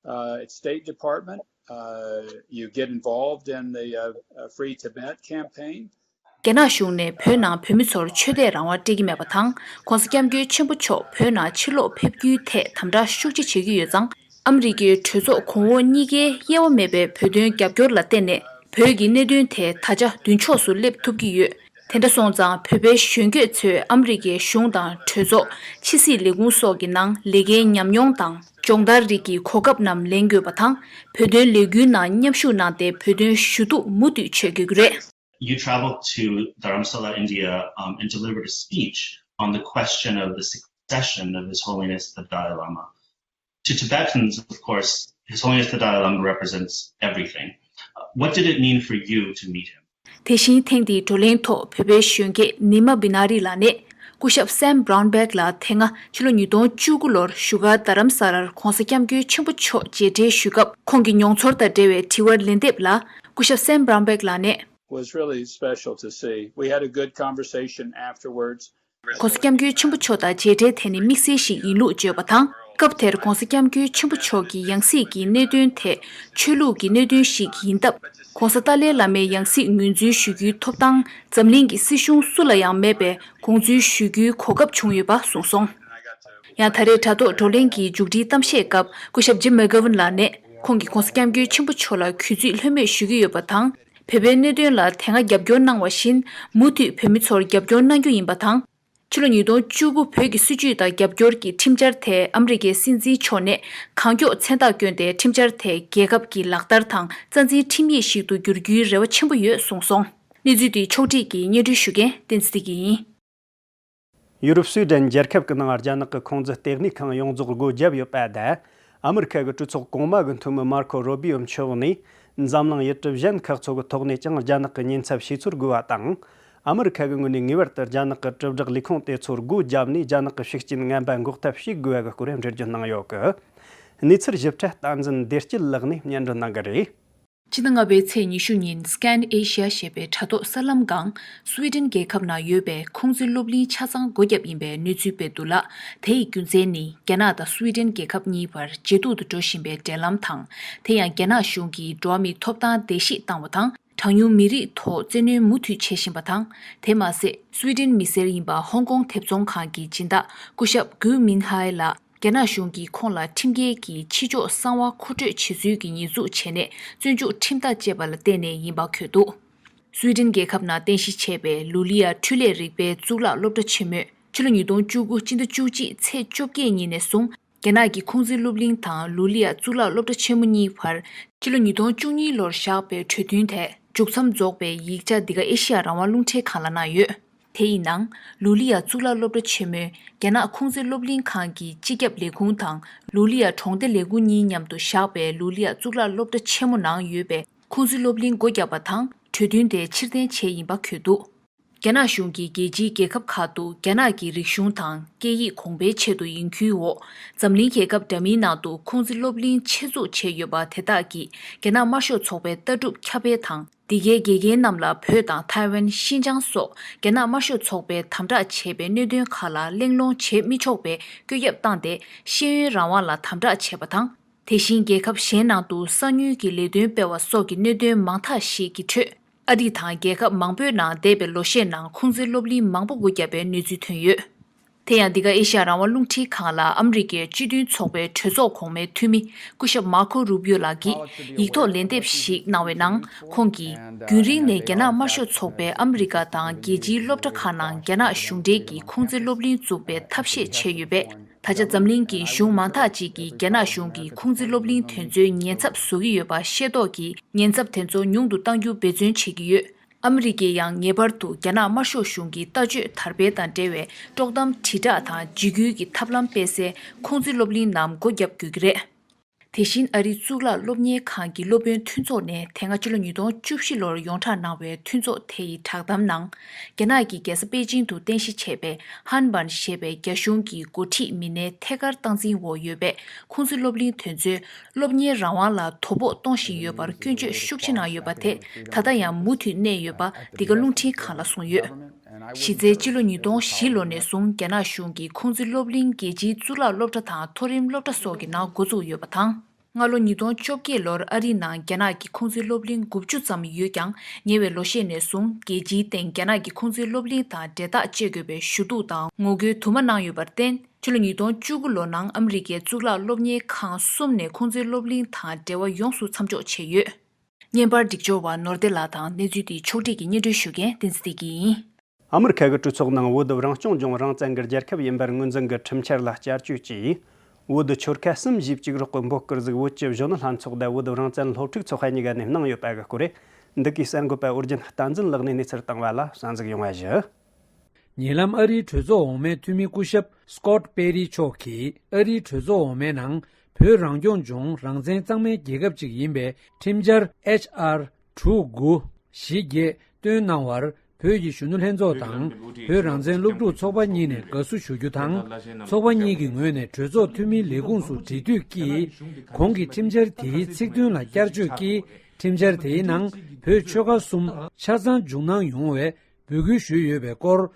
uh, at State Department, uh, you get involved in the uh, uh, Free Tibet campaign. རྒྱ་ནག་གཞུང་ནས་བོད་ནང་བོད་མི་ཚོར་ཆོས་དད་རང་དབང་སྤྲད་ཀྱི་མེད་པ་དང་། ྋགོང་ས་ྋསྐྱབས་མགོན་ཆེན་པོ་མཆོག་བོད་ནང་ཕྱིར་ལོག་ཕེབས་རྒྱུའི་ཐད་དམ་དྲག་ཤུགས་ཆེ་བྱེད་ཀྱི་ཡོད་ཙང་། ཨ་མི་རི་ཀའི་གྲོས་ཚོགས་གོང་འོག་གཉིས་ཀའི་དབྱེ་བ་མེད་པའི་བོད་དོན་རྒྱབ་སྐྱོར་ལ་བརྟེན་ནས། བོད་ཀྱི་གནད་དོན་ཐད་ད་ཆ་མདུན་ཕྱོགས་སུ་སླེབས་ཐུབ་ཀྱི་ཡོད། དེ་འདྲ་སོང་ཙང་། བོད་པའི་གཞོན་སྐྱེས་ཚོས་ཨ་མི་རི་ཀའི་གཞུང་དང་གྲོས་ཚོགས། ཕྱི་སྲིད་ལས་ཁུངས་སོགས་ཀྱི་ནང་ལས་ཀའི་ཉམས་མྱོང་དང་། སྦྱོང་བརྡར་རིགས་ཀྱི་གོ་སྐབས་རྣམས་ལེན་དགོས་པ་དང་། བོད་དོན་ལས་འགུལ་ནང་མཉམ་ཞུགས་གནང་སྟེ། བོད་དོན་ཞུ་གཏུག་མུ་མཐུད་བྱེད་དགོས་ཀྱི་རེད། You traveled to Dharamsala, India, um, and delivered a speech on the question of the succession of His Holiness the Dalai Lama. To Tibetans, of course, His Holiness the Dalai Lama represents everything. Uh, what did it mean for you to meet him? དེ་བཞིན་ཐེངས་འདིའི་བགྲོ་གླེང་ཐོག་བོད་པའི་གཞོན་སྐྱེས་ནི་མ་བི་ན་རི་ལགས་ནས། སྐུ་ཞབས་Sam Brownback ལགས་དེ་སྔ་ཕྱི་ལོ་ཉིས་སྟོང་བཅུ་དགུ་ལོར་བཞུགས་སྒར་རྡ་རམ་ས་ལར་༧གོང་ས་༧སྐྱབས་མགོན་ཆེན་པོ་མཆོག་མཇལ་འཕྲད་ཞུས་སྐབས། ཁོང་གི་མྱོང་ཚོར་དང་འབྲེལ་བའི་དྲི་བར་ལན་འདེབས་ལ། སྐུ་ཞབས་Sam Brownback ལགས་ནས། Was really special to see. We had a good conversation afterwards. ྋགོང་ས་ྋསྐྱབས་མགོན་ཆེན་པོ་མཆོག་དང་མཇལ་འཕྲད་དེ་ནི་དམིགས་བསལ་ཞིག་ཡིན་ལུགས་བརྗོད་པ་དང་། སྐབས་དེར་ྋགོང་ས་ྋསྐྱབས་མགོན་ཆེན་པོ་མཆོག་གི་ཡང་སྲིད་ཀྱི་གནད་དོན་དེ་ཆོས་ལུགས་ཀྱི་གནད་དོན་ཞིག་ཡིན་སྟབས། ྋགོང་ས་ཏཱ་ལའི་བླ་མའི་ཡང་སྲིད་ངོས་འཛིན་ཞུ་རྒྱུའི་ཐོབ་ཐང་འཛམ་གླིང་གི་སྲིད་གཞུང་སུ་ལ་ཡང་མེད་པའི་དགོངས་ཚུལ་ཞུ་རྒྱུའི་གོ་སྐབས་བྱུང་ཡོད་པ་གསུངས་སོང་། ཡང་ད་རེས་དྲ་ཐོག་བགྲོ་གླེང་གི་མཇུག་སྒྲིལ་གཏམ་བཤད་སྐབས། སྐུ་ཞབས་Jim McGovern ལགས་ནས། ཁོང་གིས་ྋགོང་ས་ྋསྐྱབས་མགོན་ཆེན་པོ་མཆོག་ལ་གུས་བརྩི་ལྷོད་མེད་ཞུ་གི་ཡོད་པ་དང་། བོད་པའི་གནད་དོན་ལ་དེ་སྔ་རྒྱབ་སྐྱོར་གནང་བ་བཞིན། མུ་མཐུད་བོད་མི་ཚོར་རྒྱབ་སྐྱོར་གནང་རྒྱུ་ཡིན་པ་དང་། ཕྱི་ལོ་ཉིས་སྟོང་བཅུ་དགུ་བོད་ཀྱི་སྲིད་བྱུས་དང་རྒྱབ་སྐྱོར་གྱི་ཁྲིམས་འཆར་དེ་ཨ་མི་རི་ཀའི་སྲིད་འཛིན་མཆོག་ནས་གང་མགྱོགས་མཚན་རྟགས་བསྐྱོན་ཏེ། ཁྲིམས་འཆར་དེ་རྒྱལ་ཁབ་ཀྱི་ལག་བསྟར་དང་རྩ་འཛིན་ཁྲིམས་ཡིག་ཞིག་ཏུ་བསྒྱུར་རྒྱུའི་རེ་བ་ཆེན་པོ་ཡོད་གསུངས་སོང་། གནས་ཚུལ་དེ་ཕྱོགས་སྒྲིག་གིས་སྙན་སྒྲོན་ཞུ་མཁན་བསྟན་འཛིན་བདེ་སྐྱིད་ཡིན། ཡུ་རོབ་སུའི་ཌེན་རྒྱལ་ཁབ་ཀྱི་ནང་རྒྱ་ནག་གི་ཁོང་རྫས་ལྟེ་གནས་ཁང་ཡོངས་རྫོགས་སྒོ་བརྒྱབ་ཡོད་པ་དང་། ཨ་མི་རི་ཁ་གི་གྲོས་ཚོགས་གོང་མ་གི་འཐུས་མི་མར་ཁོ་རོ་བི་ཡོ་མཆོག་ནས། འཛམ་གླིང་ཡུལ་གྲུ་གཞན་ཁག་ཚོ་གི་ཐོག་ནས་ཀྱང་རྒྱ་ནག་གི་ཉེན་ཚབས་བྱས་ཚུལ་དགོས་པ་དང་། ཨ་མི་རི་ཁ་གི་ངོས་ནས་ངེས་པར་དུ་རྒྱ་ནག་གི་དྲིལ་བསྒྲགས་ལས་ཁུངས་དེ་ཚོར་སྒོ་བརྒྱབ་ནས། རྒྱ་ནག་གི་ཤུགས་རྐྱེན་ངན་པ་འགོག་ཐབས་བྱེད་དགོས་པ་གི་སྐོར་འགྲེལ་བརྗོད་གནང་ཡོད་གི། གནས་ཚུལ་ཞིབ་ཕྲ་བསྟན་འཛིན་བདེ་སྐྱིད་ལགས་ནས་སྙན་སྒྲོན་གནང་གི་རེད། ཕྱི་ཟླ་ལྔ་པའི་ཚེས་ཉི་ཤུ་ཉིན་Scan Asia ཞེས་པའི་དྲ་ཐོག་གསར་ལམ་སྒང་། སུའེ་ཌེན་རྒྱལ་ཁབ་ནང་ཡོད་པའི་ཁུང་ཙི་སློབ་གླིང་ཆ་ཚང་སྒོ་བརྒྱབ་ཡིན་པའི་གནས་ཚུལ་སྤེལ་འདུག་ལ། དེ་ཡི་རྒྱུ་མཚན་ནི་རྒྱ་ནག་དང་སུའེ་ཌེན་རྒྱལ་ཁབ་གཉིས་བར་ཇེ་སྡུག་ཏུ་འགྲོ་བཞིན་པའི་འབྲེལ་ལམ་དང་། དེ་ཡང་རྒྱ་ནག་གཞུང་གིས་འགྲོ་བ་མིའི་ཐོབ་ཐང་བརྡལ་བཤིག་བཏང་བ་དང་། གྲངས་ཉུང་མི་རིགས་ཐོག་བཙན་གནོན་མུ་མཐུད་བྱེད་བཞིན་པ་དང་། དེ་མ་ཟད། སུའེ་ཌེན་མི་སེར་ཡིན་པ་ཧོང་ཀོང་ཐེབས་ཚོང་ཁང་གི་སྦྱིན་བདག་སྐུ་ཞབས་གུའུ་མིན་ཧའེ་ལགས། རྒྱ་ནག་གཞུང་གིས་ཁོང་ལ་ཁྲིམས་འགལ་གྱིས་ཕྱི་ཕྱོགས་གསང་བ་མཁོ་སྤྲོད་བྱེད་ཚུལ་གྱི་ཉེས་འཛུགས་བྱས་ནས། བཙོན་འཇུག་ཁྲིམས་ཐག་བཅད་པ་ལ་བརྟེན་ནས་ཡིན་པ་འཁོད་འདུག་སུའེ་ཌེན་རྒྱལ་ཁབ་ནང་རྟེན་གཞི་བྱས་པའི་ལུ་ལི་ཡ་འཕྲུལ་ལས་རིག་པའི་གཙུག་ལག་སློབ་གྲྭ་ཆེན་མོས། ཕྱི་ལོ་ཉིས་སྟོང་བཅུ་དགུ་སྤྱི་ཟླ་བཅུ་གཅིག་ཚེས་བཅོ་བརྒྱད་ཉིན་ནས་བཟུང་། རྒྱ་ནག་གི་ཁུང་ཙི་སློབ་གླིང་དང་ལུ་ལི་ཡ་གཙུག་ལག་སློབ་གྲྭ་ཆེན་མོ་གཉིས་བར། ཕྱི་ལོ་ཉིས་སྟོང་བཅུ་གཉིས་ལོར་བཞག་པའི་གྲོས་མཐུན་དེ་མཇུག་མཚམས་རྫོགས་པའི་ཡིག་ཆ་འདི་ག་ཨེ་ཤི་ཡ་རང་དབང་རླུང་འཕྲིན་ཁང་ལ་གནང་ཡོད། དེ་ཡི་ནང་། ལུ་ལི་ཡ་གཙུག་ལག་སློབ་གྲྭ་ཆེན་མོས་རྒྱ་ནག་ཁུང་ཙི་སློབ་གླིང་ཁང་གི་སྤྱི་ཁྱབ་ལས་ཁུངས་དང་ལུ་ལི་ཡ་གྲོང་སྡེ་ལས་ཁུངས་གཉིས་མཉམ་དུ་བཞག་པའི་ལུ་ལི་ཡ་གཙུག་ལག་སློབ་གྲྭ་ཆེན་མོ་ནང་ཡོད་པའི་ཁུང་ཙི་སློབ་གླིང་སྒོ་བརྒྱབ་པ་དང་། གྲོས་མཐུན་དེ་ཕྱིར་འཐེན་བྱས་ཡིན་པ་འཁོད་འདུག་རྒྱ་ནག་གཞུང་གིས་རྒྱལ་སྤྱིའི་རྒྱལ་ཁབ་ཁག་ཏུ་རྒྱ་ནག་གི་རིག་གཞུང་དང་སྐད་ཡིག་གོང་འཕེལ་ཆེད་དུ་ཡིན་ཁུལ་འོག་འཛམ་གླིང་རྒྱལ་ཁབ་འདྲ་མིན་ནང་དུ་ཁུང་ཙི་སློབ་གླིང་ཆེད་འཛུགས་བྱས་ཡོད་པ་དེ་དག་གིས་རྒྱ་ནག་དམར་ཤོག་ཚོགས་པའི་ལྟ་གྲུབ་ཁྱབ་སྤེལ་དང་། འདི་གའི་དགེ་རྒན་རྣམས་ལ་བོད་དང་ཐའེ་ཝན། ཤིན་ཅང་སོགས་རྒྱ་ནག་དམར་ཤོག་ཚོགས་པས་དམ་དྲག་བྱས་པའི་གནད་དོན་ཁག་ལ་གླེང་སློང་བྱེད་མི་ཆོག་པའི་བཀོད་ཁྱབ་བཏང་སྟེ། ཤེས་ཡོན་རང་དབང་ལ་དམ་དྲག་བྱས་པ་དང་། དེ་བཞིན་རྒྱལ་ཁབ་གཞན་ནང་དུ་གསང་མྱུལ་གྱི་ལས་དོན་སྤེལ་བ་སོགས་ཀྱི་གནད་དོན་མང་དག་ཞིག་གི་ཁྲོད། ཨ་རི་དང་རྒྱལ་ཁབ་མང་པོའི་ནང་འདས་པའི་ལོ་ཤས་ནང་ཁུང་ཙི་སློབ་གླིང་མང་པོ་སྒོ་བརྒྱབ་པའི་གནས་ཚུལ་ཐོན་ཡོད། དེ་ཡང་འདི་ག་ཨེ་ཤ་ཡ་རང་དབང་རླུང་འཕྲིན་ཁང་ལ་ཨ་མི་རི་ཀའི་སྤྱི་མཐུན་ཚོགས་པའི་གྲོས་ཚོགས་གོང་མའི་འཐུས་མི་སྐུ་ཞབས་མར་ཁོ་རུ་པིའོ་ལགས་ཀྱིས་ཡིག་ཐོག་ལན་འདེབས་ཤིག་གནང་བའི་ནང་། ཁོང་གིས་རྒྱུན་རིང་ནས་རྒྱ་ནག་དམར་ཤོག་ཚོགས་པས་ཨ་མི་རི་ཀ་དང་རྒྱལ་སྤྱིའི་སློབ་གྲྭ་ཁག་ནང་རྒྱ་ནག་གཞུང་འབྲེལ་གྱི་ཁུང་ཙི་སློབ་གླིང་བཙུགས་པའི་ཐབས་ཤེས་བྱས་ཡོད་པས། ད་ཆ་འཛམ་གླིང་གི་གཞུང་མང་དག་ཅིག་གིས་རྒྱ་ནག་གཞུང་གིས་ཁུང་ཙི་སློབ་གླིང་དེ་ཚོའི་ཉེན་ཚབས་བཟོ་གི་ཡོད་པ་ཤེས་རྟོགས་ཀྱིས། ཉེན་ཚབས་དེ་ཚོ་ཉུང་དུ་གཏང་རྒྱུ་འབད་བརྩོན་བྱེད་ཀྱི་ཡོད། ཨ་མི་རི་ཀས་ཡང་ངེས་པར་དུ་རྒྱ་ནག་དམར་ཤོག་གཞུང་གི་ལྟ་སྤྱོད་དར་སྤེལ་དང་འབྲེལ་བའི་དཀྲོག་གཏམ་དྲིལ་བསྒྲགས་དང་འཇིགས་སྐུལ་གྱི་ཐབས་ལམ་སྤེལ་སའི་ཁུང་ཙི་སློབ་གླིང་རྣམས་སྒོ་བརྒྱབ་དགོས་ཀྱི་རེད། དེ་བཞིན་ཨ་རིའི་གཙུག་ལག་སློབ་གཉེར་ཁང་གི་སློབ་དཔོན་མཐུན་ཚོགས་ནས་དེ་སྔ་ཕྱི་ལོ་ཉིས་སྟོང་བཅུ་བཞི་ལོར་ཡོངས་གྲགས་གནང་བའི་མཐུན་ཚོགས་དེ་ཡི་བསྒྲགས་གཏམ་ནང་། རྒྱ་ནག་གི་རྒྱལ་ས་པེ་ཅིང་དུ་རྟེན་གཞི་བྱས་པའི་ཧན་བན་ཞེས་པའི་རྒྱ་གཞུང་གི་འགོ་ཁྲིད་མི་སྣའི་ཐད་ཀར་སྟངས་འཛིན་འོག་ཡོད་པའི་ཁུང་ཙི་སློབ་གླིང་དེ་ཚོས་སློབ་གཉེར་རང་དབང་ལ་དོ་ཕོག་གཏོང་བཞིན་ཡོད་པར་སྐྱོན་བརྗོད་ཤུགས་ཆེ་གནང་ཡོད་པ་དེ་ད་ལྟ་ཡང་མུ་མཐུད་གནས་ཡོད་པ་འདི་ག་རླུང་འཕྲིན་ཁང་ལ་གསུངས་ཡོད། གཞི་རྩའི་ཕྱི་ལོ་ཉིས་སྟོང་བཞི་ལོ་ནས་བཟུང་རྒྱ་ནག་གཞུང་གིས་ཁུང་ཙི་སློབ་གླིང་རྒྱལ་སྤྱིའི་གཙུག་ལག་སློབ་གྲྭ་དང་མཐོ་རིམ་སློབ་གྲྭ་སོགས་ཀྱི་ནང་འགོ་བཙུགས་ཡོད་པ་དང་། སྔ་ལོ་ཉིས་སྟོང་བཅོ་བརྒྱད་ལོར་ཨ་རིའི་ནང་རྒྱ་ནག་གི་ཁུང་ཙི་སློབ་གླིང་དགུ་བཅུ་ཙམ་ཡོད་ཀྱང་། ཉེ་བའི་ལོ་ཤས་ནས་བཟུང་རྒྱལ་སྤྱིའི་སྟེང་རྒྱ་ནག་གི་ཁུང་ཙི་སློབ་གླིང་དང་འབྲེལ་ཐག་བཅད་དགོས་པའི་ཞུ་གཏུག་དང་ངོ་རྒོལ་དུ་མ་གནང་ཡོད་པར་བརྟེན། ཕྱི་ལོ་ཉིས་སྟོང་བཅུ་དགུ་ལོ་ནང་ཨ་མི་རི་ཀའི་གཙུག་ལག་སློབ་གཉེར་ཁང་གསུམ་ནས་ཁུང་ཙི་སློབ་གླིང་དང་འབྲེལ་བ་ཡོངས་སུ་མཚམས་འཇོག་བྱས་ཡོད། བརྙན་པར་སྒྲིག་སྦྱོར་བ་ནོར་བདེ་ལགས་དང་། གནས་ཚུལ་དེའི་ཕྱོགས་སྒྲིག་གིས་སྙན་སྒྲོན་ཞུ་མཁན་བསྟན་འཛིན་བདེ་སྐྱིད་ཡིན། ཨ་མི་རི་ཁ་གི་གྲོས་ཚོགས་ནང་བོད་རང་སྐྱོང་ལྗོངས་རང་བཙན་གྱི་རྒྱལ་ཁབ་ཡིན་པར་ངོས་འཛིན་གྱི་ཁྲིམས་འཆར་ལ་བསྐྱར་བཅོས་ཀྱིས། བོད་ཆོལ་ཁ་གསུམ་གཞིས་བྱེས་རོགས་པའི་འབོད་སྐུལ་ཟིག་བོད་ཀྱི་གཞོན་ནུ་ལྷན་ཚོགས་དང་བོད་རང་བཙན་སློབ་ཕྲུག་ཚོགས་པ་གཉིས་ཀ་ནས་གནང་ཡོད་པ་གི་སྐོར་རེད། འདི་གའི་གསར་འགོད་པ་ཨོ་རྒྱན་བསྟན་འཛིན་ལགས་ནས་གནས་ཚུལ་བཏང་བ་ལ་གསན་གཟིགས་ཡོང་བ་ཞུ། ཉེ་ལམ་ཨ་རིའི་གྲོས་ཚོགས་འོག་མའི་འཐུས་མི་སྐུ་ཞབས་སྐོད་པེ་རི་མཆོག་གིས་ཨ་རིའི་གྲོས་ཚོགས་འོག་མའི་ནང་བོད་རང་སྐྱོང་ལྗོངས་རང་བཙན་གཙང་མའི་རྒྱལ་ཁབ་ཅིག་ཡིན་པའི་ཁྲིམས་འཆར་ཨེཆ་ཨར་དྲུག་དགུ་བཞི་བརྒྱད་བཏོན་གནང་བར་བོད་ཀྱི་གཞོན་ནུ་ལྷན་ཚོགས་དང་བོད་རང་བཙན་སློབ་ཕྲུག་ཚོགས་པ་གཉིས་ནས་དགའ་བསུ་ཞུ་རྒྱུ་དང་། ཚོགས་པ་གཉིས་ཀྱི་ངོས་ནས་གྲོས་ཚོགས་འཐུས་མིའི་ལས་ཁུངས་སུ་འབྲེལ་མཐུད་ཀྱིས་གོང་གི་ཁྲིམས་འཆར་དེའི་ཚིག་དོན་ལ་བསྐྱར་བཅོས་ཀྱིས་ཁྲིམས་འཆར་དེའི་ནང་བོད་ཆོལ་ཁ་གསུམ་ཆ་ཚང་འཇོག་གནང་ཡོང་བའི་འབོད་སྐུལ་ཞུས་ཡོད་པའི་སྐོར།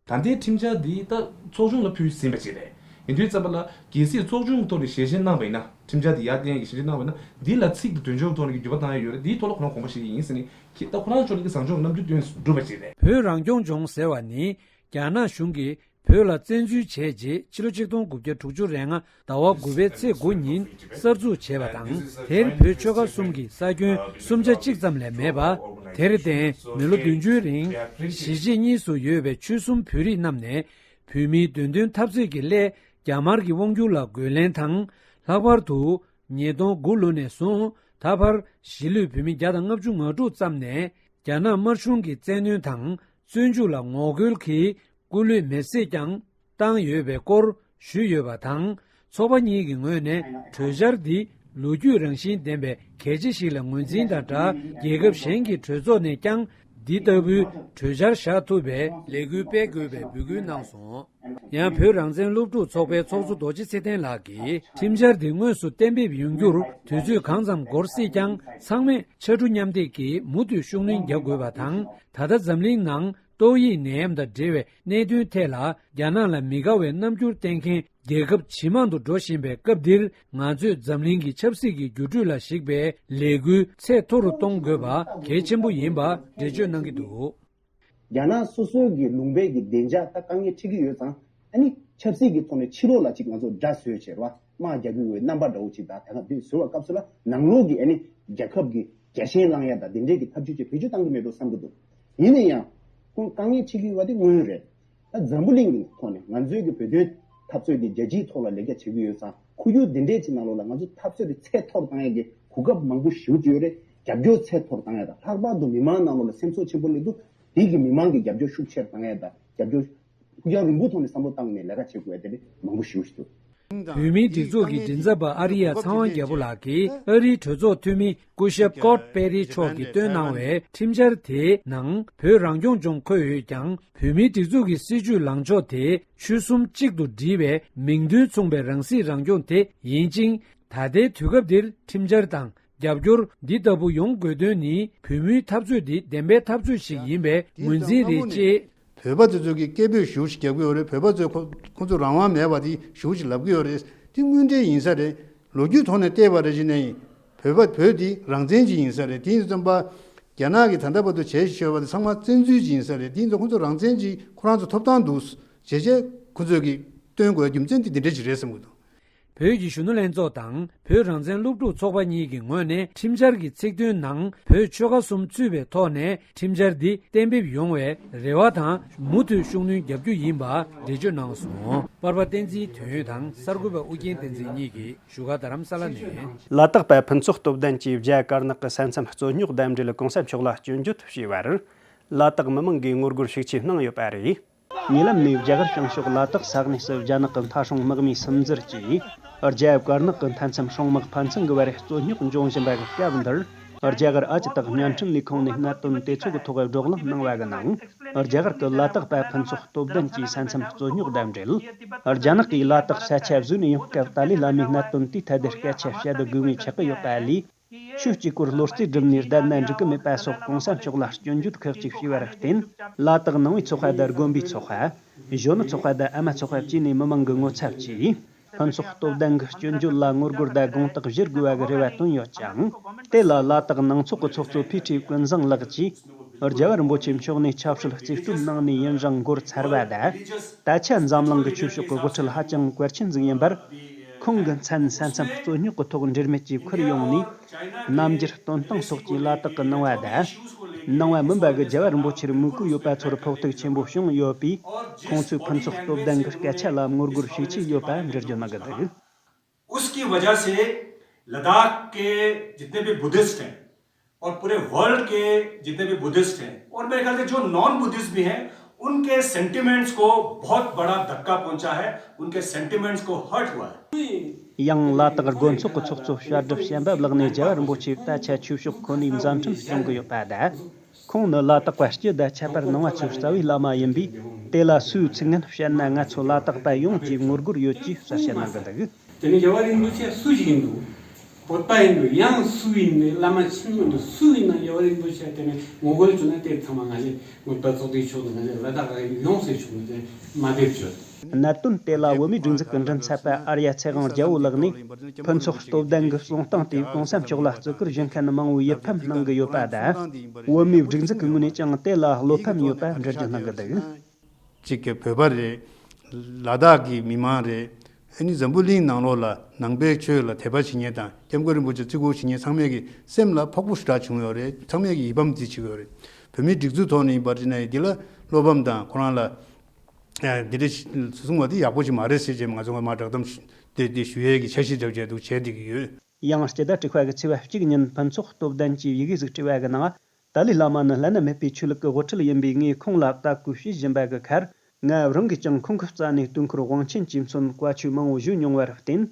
ད་ལྟའི་ཁྲིམས་འཆར་འདི་ད་ཚོགས་ཆུང་ལ་ཕུལ་ཟིན་པ་ཅིག་རེད། ཡིན་དུས་ཙམ་པ་ལ་གལ་སྲིད་ཚོགས་ཆུང་གི་ཐོག་ནས་ཞལ་བཞེས་གནང་བ་ཡིན་ན། ཁྲིམས་འཆར་འདི་ཡར་བསྟན་གྱི་ཞལ་བཞེས་གནང་བ་ཡིན་ན། འདི་ལ་ཚིག་དང་དོན་འཁྱོལ་གྱི་ཐོག་ནས་ཀྱི་འགྱུར་བ་བཏང་ཡ་ཡོད་རེད། འདིའི་ཐོག་ལ་ཁོ་རང་དགོངས་པ་བཞེས་ཀྱི་ཡིན་ཟེར་ནས་ཁྱེད་ད་ཁོ་རང་ཚོ་ལ་གི་བཟང་ཕྱོགས་རྣམ་འགྱུར་སྟོན་གྲུབ་པ་ཅིག་རེད། བོད་རང་སྐྱོང་ལྗོངས་ཟེར་བ་ནི་རྒྱ་ནག་གཞུང་གིས་བོད་ལ་བཙན་འཛུལ་བྱས་རྗེས་ཕྱི་ལོ་ཆིག་སྟོང་དགུ་བརྒྱ་དྲུག་ཅུ་རེ་ལྔ་ཟླ་བ་དགུ་པའི་ཚེས་དགུ་ཉིན་གསར་འཛུགས་བྱས་པ་དང་། དེར་བོད་ཆོལ་ཁ་གསུམ་གྱི་ས་ཁྱོན་སུམ་ཆ་གཅིག་ཙམ་ལས་མེད་པ། དེར་བརྟེན་མི་ལོ་བདུན་ཅུའི་རིང་གཞིས་བྱེས་གཉིས་སུ་ཡོད་པའི་ཆོལ་གསུམ་བོད་རིགས་རྣམས་ནས་བོད་མིའི་འདོད་འདུན་འཐབ་རྩོད་ཀྱི་སླད་རྒྱ་དམར་གྱི་དབང་སྒྱུར་ལ་རྒོལ་ལན་དང་། ལྷག་པར་དུ་ཉིས་སྟོང་དགུ་ལོ་ནས་བཟུང་ད་བར་གཞིས་ལུས་བོད་མི་བརྒྱ་དང་ལྔ་བཅུ་ང་དྲུག་ཙམ་ནས་རྒྱ་ནག་དམར་གཞུང་གི་བཙན་གནོན་དང་བཙོན་འཇུག་ལ་ངོ་རྒོལ་གྱིས་སྐུ་ལུས་མེར་སྲེག་ཀྱང་བཏང་ཡོད་པའི་སྐོར་ཞུས་ཡོད་པ་དང་། ཚོགས་པ་གཉིས་ཀྱི་ངོས་ནས་གྲོས་འཆར་འདི་ལོ་རྒྱུས་རང་བཞིན་ལྡན་པའི་གལ་ཆེ་ཞིག་ལ་ངོས་འཛིན་དང་སྦྲགས། རྒྱལ་ཁབ་གཞན་གྱི་གྲོས་ཚོགས་ནས་ཀྱང་འདི་ལྟ་བུའི་གྲོས་འཆར་བཞག་ཐུབ་པའི་ལས་འགུལ་སྤེལ་དགོས་པའི་འབོད་སྐུལ་གནང་སོང་། ཡང་བོད་རང་བཙན་སློབ་ཕྲུག་ཚོགས་པའི་ཚོགས་གཙོ་རྡོ་རྗེ་ཚེ་བརྟན་ལགས་ཀྱིས་ཁྲིམས་འཆར་འདི་དངོས་སུ་གཏན་འབེབས་ཡོང་རྒྱུར་དུས་ཚོད་གང་ཙམ་འགོར་སྲིད་ཀྱང་། ཚང་མས་ཕྱར་གྲུ་མཉམ་འདེགས་ཀྱིས་མུ་མཐུད་ཤུགས་སྣོན་རྒྱག་དགོས་པ་དང་། ད་ལྟ་འཛམ་གླིང་ནང་ཏོག་དབྱིབས་ནད་ཡམས་དང་འབྲེལ་བའི་གནད་དོན་ཐད་ལ་རྒྱ་ནག་ལ་མི་དགའ་བའི་རྣམ་འགྱུར་བསྟན་མཁན་རྒྱལ་ཁབ་ཇེ་མང་དུ་འགྲོ་བཞིན་པའི་སྐབས་འདིར། ང་ཚོས་འཛམ་གླིང་གི་ཆབ་སྲིད་ཀྱི་འགྱུར་འགྲོས་ལ་གཞིགས་པའི་ལས་འགུལ་ཚད་མཐོ་རུ་གཏོང་དགོས་པ་གལ་ཆེན་པོ་ཡིན་པ་འགྲེལ་བརྗོད་གནང་གི་འདུག། རྒྱ་ནག་སོ་སོའི་གི་ལུང་པའི་གི་བདེ་འཇགས་ད་དཀའ་ངལ་འཕྲད་ཀྱི་ཡོད་ཙང་། ཨ་ནི་ཆབ་སྲིད་ཀྱི་ཐོག་ནས་ཕྱི་ལོགས་ལ་ཅིག་ང་ཚོ་དགྲ་བཟོས་བྱས་ར་དམག་རྒྱག་རྒྱུ་ཡོད་རྣམ་པ་འདྲ་བོ་ཅིག་དང་། དེ་ག་དེ་བཟོས་པ་སྐབས་སུ་ལ་ནང་ལོགས་ཀྱི་ཨ་ནི་རྒྱལ་ཁབ་ཀྱི་རྒྱལ་ཞེན་བསླང་ཡ་དང་དེ་འདྲས་ཀྱི་ཐབས་ཇུས་ཅིག་བེད་སྤྱོད་བཏང་གི་མེད་འགྲོ་བསམ་གྱི་འདུག། ཡིན་ན་ཡང་ཁོང་དཀའ་ངལ་འཕྲད་ཀྱི་ཡོད་པ་དེ་དངོས་ཡོད་རེད། ད་འཛམ་བུ་གླིང་གི་ཐོག་ནས་ང་ཚོའི་གི་བོད་དོན་འཐབ་རྩོད་དེ་རྒྱལ་སྤྱིའི་ཐོག་ལ་ལས་ཀ་བྱེད་ཀྱི་ཡོད་ཙང་། ཁོར་ཡུག་འདི་འདྲས་ཅིག་ནང་ལོགས་ལ་ང་ཚོ་འཐབ་རྩོད་དེ་ཚད་མཐོར་བཏང་ཡ་གི་གོ་སྐབས་མང་པོ་ཞེ་པོ་ཅིག་ཡོད་རེད། རྒྱབ་སྐྱོར་ཚད་མཐོར་བཏང་ཡ་དང་། ལྷག་པར་དུ་མི་མང་ནང་ལོགས་ལ་སེམས་ཚོར་ཆེན་པོ་སླེབས་འདུག། དེ་གི་མི་མང་གི་རྒྱབ་སྐྱོར་ཤུགས་ཆེར་བཏང་ཡ་དང་། རྒྱབ་སྐྱོར་ཕུགས་རྒྱང་རིང་པོ་ཐོག་ནས་བསམ་བློ་བཏང་ནས་ལས་ཀ་བྱེད་དགོས་ཡ་དེ་འདྲ་མང་པོ་ཞེ་པོ་ཞིག་འདུག། བོད་མིའི་སྒྲིག་འཛུགས་ཀྱི་མགྲིན་ཚབ་པ་ཨ་རི་ཡ་ཚངས་དབང་རྒྱལ་པོ་ལགས་ཀྱིས་ཨ་རིའི་གྲོས་ཚོགས་འཐུས་མི་སྐུ་ཞབས་སྐོད་པེ་རི་མཆོག་གིས་བཏོན་གནང་བའི་ཁྲིམས་འཆར་དེའི་ནང་བོད་རང་སྐྱོང་ལྗོངས་འཁོད་ཡོད་ཀྱང་། བོད་མིའི་སྒྲིག་འཛུགས་ཀྱི་སྲིད་བྱུས་ལངས་ཕྱོགས་དེ་ཆོལ་གསུམ་གཅིག་ཏུ་སྒྲིལ་བའི་མིང་དོན་མཚུངས་པའི་རང་སྲིད་རང་སྐྱོང་དེ་ཡིན་ཅིང་། ད་ལྟའི་དུས་སྐབས་འདིར་ཁྲིམས་འཆར་དང་རྒྱབ་སྐྱོར་འདི་ལྟ་བུ་ཡོང་དགོས་དོན་ནི། བོད་མིའི་འཐབ་རྩོད་འདི་བདེན་པའི་འཐབ་རྩོད་ཞིག་ཡིན་པའི་ངོས་འཛིན་རེད་ཅེས། བོད་པ་དེ་ཚོ་གིས་སྐད་འབོད་ཞེ་པོ་ཞིག་རྒྱབ་ཀྱི་ཡོད་རེད། བོད་པ་ཚོས་ཁོ་ཁོ་ཚོ་རང་དབང་མེད་པ་དེ་ཞེ་པོ་ཞིག་ལབ་ཀྱི་ཡོད་རེད། དེ་དངོས་འབྲེལ་ཡིན་ས་རེད། ལོ་རྒྱུས་ཐོག་ནས་བལྟས་པ་རེད་ཅེ་ན། བོད་པ་བོད་དེ་རང་བཙན་ཅིག་ཡིན་ས་རེད། དེ་ཡིན་དུས་ཙམ་པ་རྒྱ་ནག་གིས་ད་ལྟ་བར་དུ་བྱས་བཞག་པ་དེ་ཚང་མ་བཙན་འཛུལ་ཅིག་ཡིན་ས་རེད། དེ་ཡིན་དུས་ཁོ་ཚོ་རང་བཙན་ཅིག་ཁོ་རང་ཚོ་ཐོབ་ཐང་འདུག་བྱས་བྱས། ཁོ་ཚོས་ཀྱིས་སྟོན་དགོས་རྒྱུ་མཚན་དེ་འདི་འདྲ་ཞིག་རེད་བསམ་གྱི་འདུག། བོད་ཀྱི་གཞོན་ནུ་ལྷན་ཚོགས་དང་བོད་རང་བཙན་སློབ་ཕྲུག་ཚོགས་པ་གཉིས་ཀྱི་ངོས་ནས་ཁྲིམས་འཆར་གྱི་ཚིག་དོན་ནང་བོད་ཆོལ་ཁ་གསུམ་ཚུད་པའི་ཐོག་ནས་ཁྲིམས་འཆར་འདི་གཏན་འབེབས་ཡོང་བའི་རེ་བ་དང་མུ་མཐུད་ཤུགས་སྣོན་རྒྱག་རྒྱུ་ཡིན་པ་འགྲེལ་བརྗོད་གནང་སོང་། པར་པ་བསྟན་འཛིན་དོན་ཡོད་དང་གསར་འགོད་པ་ཨུ་རྒྱན་བསྟན་འཛིན་གཉིས་ཀྱིས་བཞུགས་སྒར་རྡ་རམ་ས་ལ་ནས། ལ་དྭགས་པ་ཕུན་ཚོགས་སྟོབས་ལྡན་གྱིས་རྒྱ་དཀར་ནག་གི་ས་མཚམས་རྩོད་རྙོག་དང་འབྲེལ་གོང་ས་མཆོག་ལ་སྐྱོན་བརྗོད་བྱས་པར། ལ་དྭགས་མི་མང་གིས་ངོ་རྒོལ་ཤུགས་ཆེ་གནང་ཡོད་པ་རེད། ཉེ་ལམ་ནས་རྒྱ་གར་བྱང་ཕྱོགས་ལ་དྭགས་ས་གནས་སུ་རྒྱ་ནག་གི་མཐའ་སྲུང་དམག་མིའི་སིམ་འཛུལ་གྱིས། རྒྱ་དཀར་ནག་གི་མཐའ་མཚམས་སྲུང་དམག་ཕན་ཚུན་གྱི་བར་རྩོད་རྙོག་འབྱུང་བཞིན་པ་གི་སྐབས་འདིར། རྒྱ་གར་ཨ་ཅི་དག་བརྙན་འཕྲིན་ལས་ཁུངས་ནས་གནད་དོན་དེ་ཚོ་གི་ཐོག་བགྲོ་གླེང་གནང་བ་གི་ནང་། རྒྱ་གར་གྱི་ལ་དྭགས་པ་ཕུན་ཚོགས་སྟོབས་ལྡན་གྱིས་ས་མཚམས་རྩོད་རྙོག་དང་འབྲེལ། རྒྱ་ནག་གིས་ལ་དྭགས་ས་ཆ་བཟོས་ནས་ཡོང་སྐབས་ཏཱ་ལའི་བླ་མའི་གནད་དོན་དེའི་ཐད་དུ་སྐད་ཆ་བཤད་དགོས་ངེས་ཆགས་ཀྱི་ཡོད་པ་ལས། ཆོས་གཅིག་པུར་བློ་རྩེ་བསྒྲིམས་ནས་བསྡད་ན་འགྲིག་གི་མེད་པ་སོགས་གོང་ས་མཆོག་ལ་སྐྱོན་བརྗོད་ཁག་ཅིག་བྱས་པར་བརྟེན། ལ་དྭགས་ནང་པའི་ཚོགས་པ་དང་དགོན་པའི་ཚོགས་པ། གཞོན་ནུ་ཚོགས་པ་དང་ཨ་མ་ཚོགས་པ་བཅས་ནས་མི་མང་གི་ངོ་ཚབ་ཀྱིས། ཕུན་ཚོགས་སྟོབས་ལྡན་གྱི་སྐྱོན་བརྗོད་ལ་ངོ་རྒོལ་དང་དགོངས་དག་བཞེས་དགོས་པ་གི་རེ་བ་བཏོན་ཡོད་ཅིང་། དེ་ལ་ལ་དྭགས་ནང་ཚོགས་ཀྱི་ཚོགས་གཙོ་ཕི་ཁྲི་ཀུན་བཟང་ལགས་ཀྱིས། རྒྱལ་བ་རིན་པོ་ཆེ་མཆོག་ནས་ཆབ་སྲིད་རྩིས་སྤྲོད་གནང་ནས་ཡུན་རིང་འགོར་ཚར་བ་དང་། ད་ཆ་འཛམ་གླིང་གི་ཆོས་ཕྱོགས་ཀྱི་དབུ་ཁྲིད་ཧ་ཅང་གལ་ཆེན་ཟིག་ཡིན་པར། ཁོང་གི་མཚན་ས་མཚམས་རྩོད་རྙོག་གི་ཐོག་འབྲེལ་མེད་ཀྱིས་འཁུར་ཡོང་ནས། རྣམ་འགྱུར་སྟོན་སྟངས་སོགས་ཀྱིས་ལ་དྭགས་ཀྱི་ནང་པ་དང་། ནང་པ་མིན་པ་གི་རྒྱལ་བ་རིན་པོ་ཆེར་མོས་གུས་ཡོད་པ་ཚོར་ཕོག་ཐུག་ཆེན་པོ་བྱུང་ཡོད་པས། ཁོང་ཚོས་ཕུན་ཚོགས་སྟོབས་ལྡན་གྱི་སྐད་ཆ་ལ་ངོ་རྒོལ་ཤུགས་ཆེ་ཡོད་པ་འགྲེལ་བརྗོད་གནང་གི་འདུག། उसकी वजह से लद्दाख के जितने भी बुद्धिस्ट हैं और पूरे वर्ल्ड के जितने भी बुद्धिस्ट हैं और मेरे ख्याल से जो नॉन बुद्धिस्ट भी हैं, उनके सेंटिमेंट्स को बहुत बड़ा धक्का पहुंचा है, उनके सेंटिमेंट्स को हर्ट हुआ है। ཡང་ལ་དྭགས་དགོན་ཚོགས་ཀྱི་ཚོགས་གཙོ་བཤད་སྒྲུབ་བྱམས་པ་ལགས་ནས་རྒྱལ་བ་རིན་པོ་ཆེས་ད་ཆ་ཆོས་ཕྱོགས་ཁོ་ནའི་མཛའ་འཕྲིན་སྐྱོང་གི་ཡོད་པ་དང་། ཁོང་ནི་ལ་དྭགས་པ་སྤྱི་དང་ཁྱད་པར་ནང་པ་ཚོའི་རྩ་བའི་བླ་མ་ཡིན་པས། དེ་ལ་སུའི་ཚིག་ངན་བཤད་ན་ང་ཚོ་ལ་དྭགས་པ་ཡོངས་ཀྱིས་ངོ་རྒོལ་ཡོད་ཅེས་གསལ་བཤད་གནང་གི་འདུག། དེ་ནས་རྒྱལ་བ་རིན་པོ་ཆེ་སུ་ཞིག་ཡིན་འདུག། བོད་པ་ཡིན་འདུག། ཡང་སུ་ཡིན་ནས་བླ་མ་ཆེན་མོ་ཡིན་འདུག། སུ་ཡིན་ན་རྒྱལ་བ་རིན་པོ་ཆེ་དེ་ནས་ངོ་རྒོལ་བྱུང་ན་དེ་ཚང་མ་ང་ཚོས་ངོ་ད་ཚོགས་སྡེའི་ཕྱོགས་ནས་ང་ཚོས་ལ་དྭགས་ཡོངས་སུ་ཕྱོགས་ནས་དེ་མ་འདེབས་བྱོས། གནད་དོན་དེ་ལ་བོད་མིའི་སྒྲིག་འཛུགས་ཀྱི་མགྲིན་ཚབ་པ་ཨར་ཡ་ཚེ་དབང་རྒྱལ་པོ་ལགས་ནས། ཕུན་ཚོགས་སྟོབས་ལྡན་གྱི་གསུང་སྟངས་དེས་གོང་ས་མཆོག་ལ་བརྩི་བཀུར་ཞུ་མཁན་མང་བོས་ཡིད་ཕམ་གནང་གི་ཡོད་པ་དང་། བོད་མིའི་སྒྲིག་འཛུགས་ཀྱི་ངོས་ནས་ཀྱང་དེ་ལ་བློ་ཕམ་ཡོད་པ་འགྲེལ་བརྗོད་གནང་གི་འདུག། གཅིག་གི་བོད་པ་རེད། ལ་དྭགས་ཀྱི་མི་མང་རེད། ཨ་ནི་འཛམ་བུ་གླིང་ནང་ལོགས་ལ་ནང་པའི་ཆོས་ལ་དད་པ་བྱེད་མཁན་དང་སྐྱབས་མགོན་རིན་པོ་ཆེ་བརྩི་བཀུར་བྱེད་མཁན་ཚང་མས་ཀྱི་སེམས་ལ་ཕོག་པོ་ཞེ་དྲག་བྱུང་ཡོད་རེད། ཚང་མས་ཀྱི་ཡིད་ཕམ་དེ་བྱེད་ཀྱི་ཡོད་རེད། བོད་མིའི་སྒྲིག་འཛུགས་ཐོག་ནས་ཡིན་པར་བྱས་ན་འདི་ལ་བློ་ཕམ་དང་ཁོ་རང་ལ་འདི་འདྲ་གསུང་བ་དེ་ཡག་པོ་ཞིག་མ་རེད་ཟེར་བྱས་ང་ཚོ་ང་མ་བསྒྲགས་གཏམ་དེ་དེ་ཞུ་ཡས་ཀྱི་འཆར་གཞི་འདྲ་བྱས་འདུག་བྱས་བསྡད་ཀྱི་ཡོད། ཡང་སྤྱི་ཟླ་དྲུག་པ་གི་ཚེས་པ་གཅིག་ཉིན་ཕུན་ཚོགས་སྟོབས་ལྡན་གྱིས་ཡི་གེ་ཟིག་བྲིས་པ་གི་ནང་། ཏཱ་ལའི་བླ་མ་ནི་བླ་ན་མེད་པའི་ཆོས་ལུགས་ཀྱི་དབུ་ཁྲིད་ཡིན་པས། ངས་ཁོང་ལ་ལྟ་སྐོར་བྱེད་བཞིན་པ་གི་ཁར། ང་རང་གིས་ཀྱང་ཁོང་གི་རྩ་ནས་དུས་འཁོར་དབང་ཆེན་གྱིས་མཚོན་བཀའ་ཆོས་མང་བོ་ཞུས་མྱོང་བར་བརྟེན།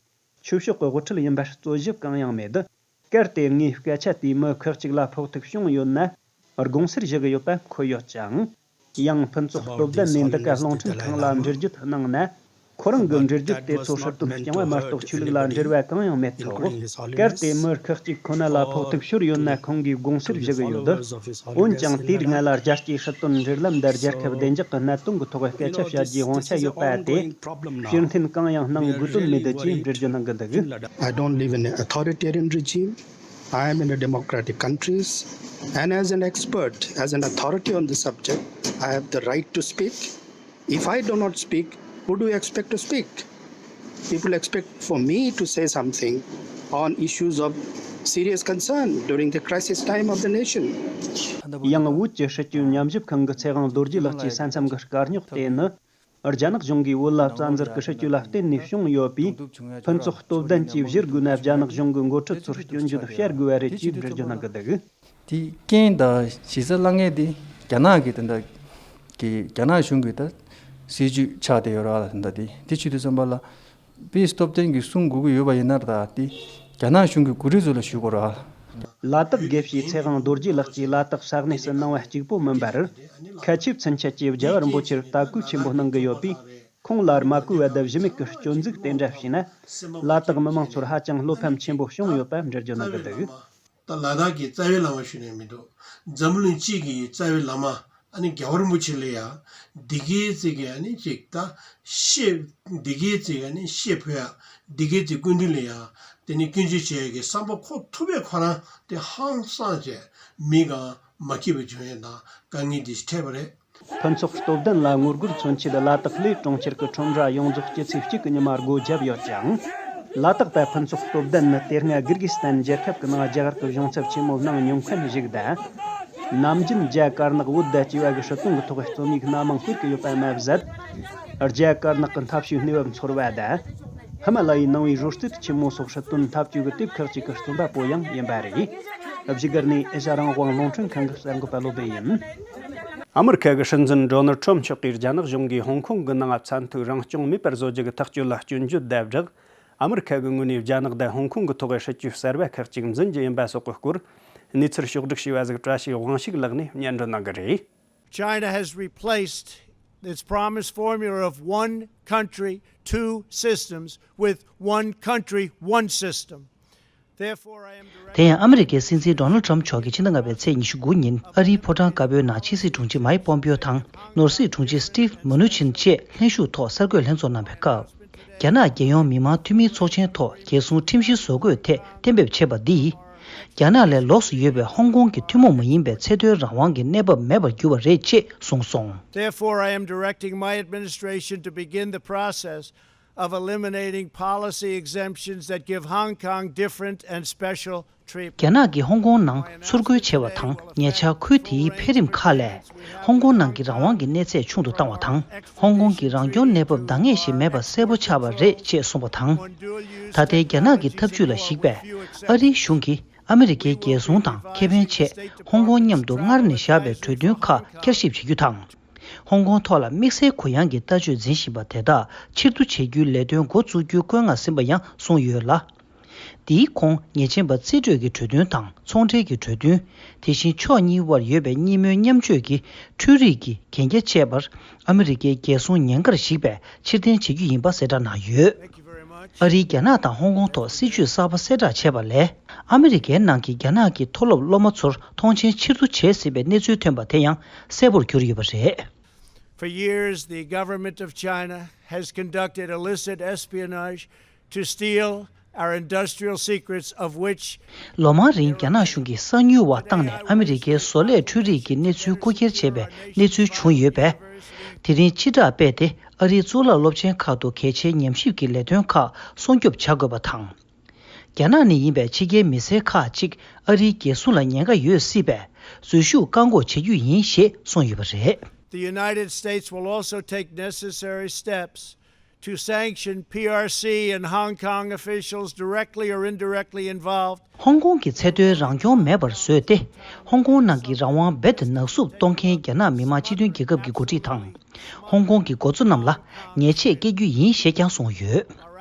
ཆོས་ཕྱོགས་ཀྱི་དབུ་ཁྲིད་ཡིན་པར་རྩོད་གཞི་གང་ཡང་མེད། གལ་ཏེ་ངའི་སྐད་ཆ་དེས་མི་ཁག་ཅིག་ལ་ཕོག་ཐུག་བྱུང་ཡོད་ན། དགོངས་སེལ་ཞུ་གི་ཡོད་པ་འཁོད་ཡོད་ཅིང་། ཡང་ཕུན་ཚོགས་སྟོབས་ལྡན་ནས་འདི་ག་རླུང་འཕྲིན་ཁང་ལ་འགྲེལ་བརྗོད་གནང་ན། ཁོ་རང་གི་འགྲེལ་བརྗོད་དེ་ཚོ་སྲིད་དོན་རྐྱང་པ་མ་གཏོགས་ཆོས་ལུགས་ལ་འབྲེལ་བ་གང་ཡང་མེད་ཐོག། གལ་ཏེ་མི་ཁག་ཅིག་ཁོ་ན་ལ་ཕོག་ཐུག་ཤོར་ཡོད་ན་ཁོང་གིས་དགོངས་སེལ་ཞུ་གི་ཡོད། འོན་ཀྱང་དེའི་སྔ་ལ་རྒྱལ་སྤྱིའི་སྲིད་དོན་འབྲེལ་ལམ་དང་རྒྱལ་ཁབ་བདེ་འཇགས་ཀྱི་གནད་དོན་གྱི་ཐོག་སྐད་ཆ་བཤད་རྒྱུའི་དབང་ཆ་ཡོད་པ་སྟེ། ཕྱིར་འཐེན་གང་ཡང་གནང་དགོས་དོན་མེད་ཅེས་འགྲེལ་བརྗོད་གནང་གི་འདུག། I don't live in an authoritarian regime. I am in a democratic countries, and as an expert, as an authority on the subject, I have the right to speak. If I do not speak, who do you expect to speak? People expect for me to say something on issues of serious concern during the crisis time of the nation. ཡང་བོད་ཀྱི་སྲིད་བྱུས་ཉམས་ཞིབ་ཁང་གི་ཚེ་དབང་རྡོ་རྗེ་ལགས་ཀྱིས་ས་མཚམས་ཀྱི་དཀའ་རྙོག་དེ་ནི། རྒྱ་ནག་གཞུང་གིས་བོད་ལ་བཙན་འཛུལ་གྱི་སྲིད་བྱུས་ལ་བརྟེན་ནས་བྱུང་ཡོད་པས། ཕུན་ཚོགས་སྟོབས་ལྡན་གྱིས་བཞེད་དགོས་ན་རྒྱ་ནག་གཞུང་གི་འགོ་ཁྲིད་ཚོར་སྐྱོན་བརྗོད་བྱ་དགོས་པ་རེད་ཅེས་འགྲེལ་བརྗོད་གནང་གི་འདུག། དེ་རྐྱེན་དང་གཞི་རྩ་བསླང་མཁན་དེ་རྒྱ་ནག་གི་དེ་འདྲ་གི་རྒྱ་ནག་གཞུང་གི་ད་སྲིད་བྱུས་ཆགས་བསྡད་ཡོད་ར་ལ། དེ་འདྲ་དེ་དེ་བྱེད་དུས་ཙམ་པ་ལ་དཔེ་སྟོབས་ལྡན་གྱིས་གསུང་དགོས་ཀྱི་ཡོད་པ་ཡིན་ན་ད་དེ་རྒྱ་ནག་གཞུང་གི་འགོ་ཁྲིད་ཚོ་ལ་ཞུ་དགོས་ར། ལ་དྭགས་དགེ་བཤེས་ཚེ་དབང་རྡོ་རྗེ་ལགས་ཀྱིས་ལ་དྭགས་ས་གནས་སུ་སྣང་བ་གཅིག་པོ་མིན་པར། ཁ་ཆེའི་ཚུན་ཆད་ཀྱིས་རྒྱལ་བ་རིན་པོ་ཆེར་དད་གུས་ཆེན་པོ་གནང་གི་ཡོད་པས། ཁོང་ལ་མ་གུས་པ་དང་གཞི་མེད་ཀྱི་སྐྱོན་འཛུགས་དེ་འདྲ་བྱས་ན། ལ་དྭགས་མི་མང་ཚོར་ཧ་ཅང་བློ་ཕམ་ཆེན་པོ་བྱུང་ཡོད་པ་འགྲེལ་བརྗོད་གནང་གི་འདུག། ད་ལ་དྭགས་ཀྱི་རྩ་བའི་བླ་མ་ཞུས་ནས་མི་འདུག། འཛམ་བུ་གླིང་སྤྱི་གི་རྩ་བའི་བླ་མ་ཨ་ནི་རྒྱལ་བ་རིན་པོ་ཆེ་ལ་ཡ། འདི་གའི་ཚིག་གི་ཨ་ནི་ཅིག་ད་ཤེས། འདི་གའི་ཚིག་ཨ་ནི་ཤེས་ཕོད་ཡ། འདི་གའི་ཚིག་སྐུ་མདུན་ལ་ཡ། དེ་ནི་སྐྱོན་བརྗོད་བྱེད་ཡ་གི་བསམ་པ་འཁོར་ཐུབ་པའི་ཁོ་རང་དེ་ཧང་སངས་བྱས་མི་གང་མ་སྐྱིད་པ་བྱུང་ཡ་དང་དཀའ་ངལ་འདི་ཞིག་འཕྲད་པ་རེད། ཕུན་ཚོགས་སྟོབས་ལྡན་ལ་ངོ་རྒོལ་མཚོན་ཆེད་ལ་དྭགས་ལས་གྲོང་ཁྱེར་གྱི་ཁྲོམ་ར་ཡོངས་རྫོགས་སྤྱི་ཚེས་གཅིག་གི་ཉི་མ་སྒོ་བརྒྱབ་ཡོད་ཅིང་། ལ་དྭགས་པ་ཕུན་ཚོགས་སྟོབས་ལྡན་ནི་དེ་སྔ་གིར་གི་སི་ཐན་རྒྱལ་ཁབ་ཀྱི་ནང་རྒྱ་གར་གྱི་གཞུང་ཚབ་ཆེན་མོའི་ནང་མྱོང་མཁན་ཞིག་དང་། ནམ་རྒྱུན་རྒྱ་དཀར་ནག་བོད་ཟླ་བཅུ་བ་གི་སྲིད་དོན་གྱི་ཐོག་རྩོམ་ཡིག་སྣ་མང་སྤེལ་གྱི་ཡོད་པ་མ་ཟད། རྒྱ་དཀར་ནག་གི་འཐབ་ཇུས་གནས་བབ་ཚོར་བ་དང་། ཧི་མ་ལ་ཡའི་ནང་བའི་རོལ་རྩེད་ཆེན་མོ་སོགས་སྲིད་དོན་འཐབ་ཇུས་ཀྱི་དེབ་ཁག་ཅིག་གི་རྩོམ་པ་པོ་ཡང་ཡིན་པ་རེད། བཞུགས་སྒར་ནས་ཨེ་ཤ་རང་དབང་རླུང་འཕྲིན་ཁང་གི་གསར་འགོད་པ་བློ་བྷེ་ཡིན། ཨ་མི་རི་ཁ་གི་སྲིད་འཛིན་ཌོ་ནལ་ཊྲམ་མཆོག་གིས་རྒྱ་ནག་གཞུང་གིས་ཧོང་ཀོང་གི་ནང་ཚད་མཐོའི་རང་སྐྱོང་མེད་པར་བཟོ་རྒྱུ་གི་ཐག་གཅོད་ལ་སྐྱོན་བརྗོད་དང་སྦྲགས། ཨ་མི་རི་ཁ་གི་ངོས་ནས་རྒྱ་ནག་དང་ཧོང་ཀོང་གི་ཐོག་གི་སྲིད་ཇུས་གསར་བ་ཁག་ཅིག་འཛིན་རྒྱུ་ཡིན་པ་སོགས་ཀྱི་སྐོར། གནས་ཚུལ་ཕྱོགས་བསྒྲིགས་བྱས་པ་ཟིག་བཀྲ་ཤིས་དབང་ཕྱུག་ལགས་ནས་སྙན་སྒྲོན་གནང་གི་རེད། China has replaced its promised formula of one country, two systems with one country, one system. Therefore, I am དེ་ཡང་ཨ་མི་རི་ཀའི་སྲིད་འཛིན་ཌོ་ནལ་ཊྲམ་མཆོག་གིས་ཕྱི་ཟླ་ལྔ་པའི་ཚེས་ཉི་ཤུ་དགུ་ཉིན་ཨ་རིའི་ཕོ་བྲང་དཀར་པོའི་ནང་ཕྱི་སྲིད་དྲུང་ཆེ་མའི་པོམ་པིའོ་དང་ནོར་སྲིད་དྲུང་ཆེ་སི་ཊིབ་མུ་ནུ་ཆིན་བཅས་ལྷན་ཞུགས་ཐོག་གསར་འགོད་ལྷན་ཚོགས་གནང་བའི་སྐབས། རྒྱ་ནག་རྒྱལ་ཡོངས་མི་དམངས་འཐུས་མིའི་ཚོགས་ཆེན་ཐོག་རྒྱལ་སྲུང་ཁྲིམས་གཞི་བཟོ་འགོད་ཐད་གཏན་འབེབས་བྱས་པ་འདིས། རྒྱ་ནག་ལས་ལོགས་སུ་ཡོད་པའི་ཧོང་ཀོང་གི་ཐུན་མོང་མ་ཡིན་པའི་ཚད་མཐོའི་རང་དབང་གི་གནས་བབ་མེད་པར་གྱུར་པ་རེད་ཅེས་གསུངས་སོང་། Therefore, I am directing my administration to begin the process of eliminating policy exemptions that give Hong Kong different and special treatment. རྒྱ་ནག་གིས་ཧོང་ཀོང་ནང་ཚུར་རྒོལ་བྱས་པ་དང་ཉེ་ཆར་ཁུལ་དེའི་འཕེལ་རིམ་ཁག་ལས། ཧོང་ཀོང་ནང་གི་རང་དབང་གི་གནས་ཚད་ཆུང་དུ་བཏང་བ་དང་། ཧོང་ཀོང་གི་རང་སྐྱོང་གནས་བབ་འདང་ངེས་ཤིག་མེད་པ་གསལ་པོ་ཆགས་པ་རེད་ཅེས་གསུངས་པ་དང་། ད་ལྟའི་རྒྱ་ནག་གི་ཐབས་ཇུས་ལ་གཞིགས་པས། ཨ་རིའི་གཞུང་གིས་ཨ་མི་རི་ཀའི་རྒྱལ་སྲུང་དང་ཁེ་ཕན་ཆེད་ཧོང་ཀོང་མཉམ་དུ་སྔར་ནས་བཞག་པའི་གྲོས་མཐུན་ཁག་བསྐྱར་ཞིབ་བྱེད་རྒྱུ་དང་། ཧོང་ཀོང་ཐོག་ལ་དམིགས་བསལ་གུ་ཡངས་ཀྱི་ལྟ་སྤྱོད་འཛིན་བཞིན་པ་དེ་དག་ཕྱིར་བསྡུ་བྱེད་རྒྱུའི་ལས་དོན་འགོ་བཙུགས་རྒྱུའི་བཀོད་མངགས་ཟིན་པ་ཡང་གསུངས་ཡོད་ལ། འདིའི་ཁོངས་ཉེས་ཅན་པ་རྩིས་སྤྲོད་ཀྱི་གྲོས་མཐུན་དང་ཚོང་འབྲེལ་གྱི་གྲོས་མཐུན། དེ་བཞིན་ཕྱོགས་གཉིས་དབར་ཡོད་པའི་གཉིས་སྨོན་མཉམ་སྤྱོད་ཀྱི་འཕྲུལ་རིག་གི་གན་རྒྱ་བཅས་པར་ཨ་མི་རི་ཀའི་རྒྱལ་སྲུང་ཉེན་ཁར་གཞིགས་པའི་ཕྱིར་འཐེན་བྱེད་རྒྱུ་ཡིན་པ་གསལ་བསྒྲགས་གནང་ཡོད། ཨ་རིས་རྒྱ་ནག་དང་ཧོང་ཀོང་ཐོག་སྲིད་ཇུས་གསར་པ་གསལ་བསྒྲགས་བྱས་པ་ལས། ཨ་མི་རི་ཀའི་ནང་གི་རྒྱ་ནག་གི་མཐོ་སློབ་སློབ་མ་ཚོར་མཐོང་མཆན་ཕྱིར་བསྡུ་བྱས་ཟིན་པའི་གནས་ཚུལ་ཐོན་པ་དེ་ཡང་གསལ་པོར་གྱུར་ཡོད་པ་རེད། For years, the government of China has conducted illicit espionage to steal our industrial secrets, of which ལོ་མང་རིང་རྒྱ་ནག་གཞུང་གིས་གསང་ཉུལ་བ་བཏང་ནས་ཨ་མི་རི་ཀའི་བཟོ་ལས་འཕྲུལ་རིག་གི་གནས་ཚུལ་རྐུ་འཁྱེར་བྱས་པའི་གནས་ཚུལ་བྱུང་ཡོད་པས། དེ་རིང་སྤྱི་བསྒྲགས་སྤེལ་ཏེ་ཨ་རིའི་གཙུག་ལག་སློབ་ཆེན་ཁག་ཏུ་གལ་ཆེའི་ཉམས་ཞིབ་ཀྱི་ལས་དོན་ཁག་སྲུང་སྐྱོབ་བྱ་དགོས་པ་དང་། རྒྱ་ནག་ནས་ཡིན་པའི་ཕྱི་རྒྱལ་མི་སེར་ཁག་ཅིག་ཨ་རིའི་རྒྱལ་སྲུང་ལ་ཉེན་ཁ་ཡོད་སྲིད་པས། འཛུལ་ཞུགས་བཀག་འགོག་བྱེད་རྒྱུ་ཡིན་ཞེས་གསུངས་ཡོད་པ་རེད། The United States will also take necessary steps to sanction P R C and Hong Kong officials directly or indirectly involved. ཧོང་ཀོང་གི་ཚད་མཐོའི་རང་སྐྱོང་མེད་པར་བཟོས་ཏེ། ཧོང་ཀོང་ནང་གི་རང་དབང་རྦད་དེ་ནག་བསུབ་གཏོང་མཁན་རྒྱ་ནག་མི་དམངས་སྤྱི་མཐུན་རྒྱལ་ཁབ་ཀྱི་འགོ་ཁྲིད་དང་། ཧོང་ཀོང་གི་འགོ་གཙོ་རྣམས་ལ་ཉེས་ཆད་བཀལ་རྒྱུ་ཡིན་ཞེས་ཀྱང་གསུངས་ཡོད།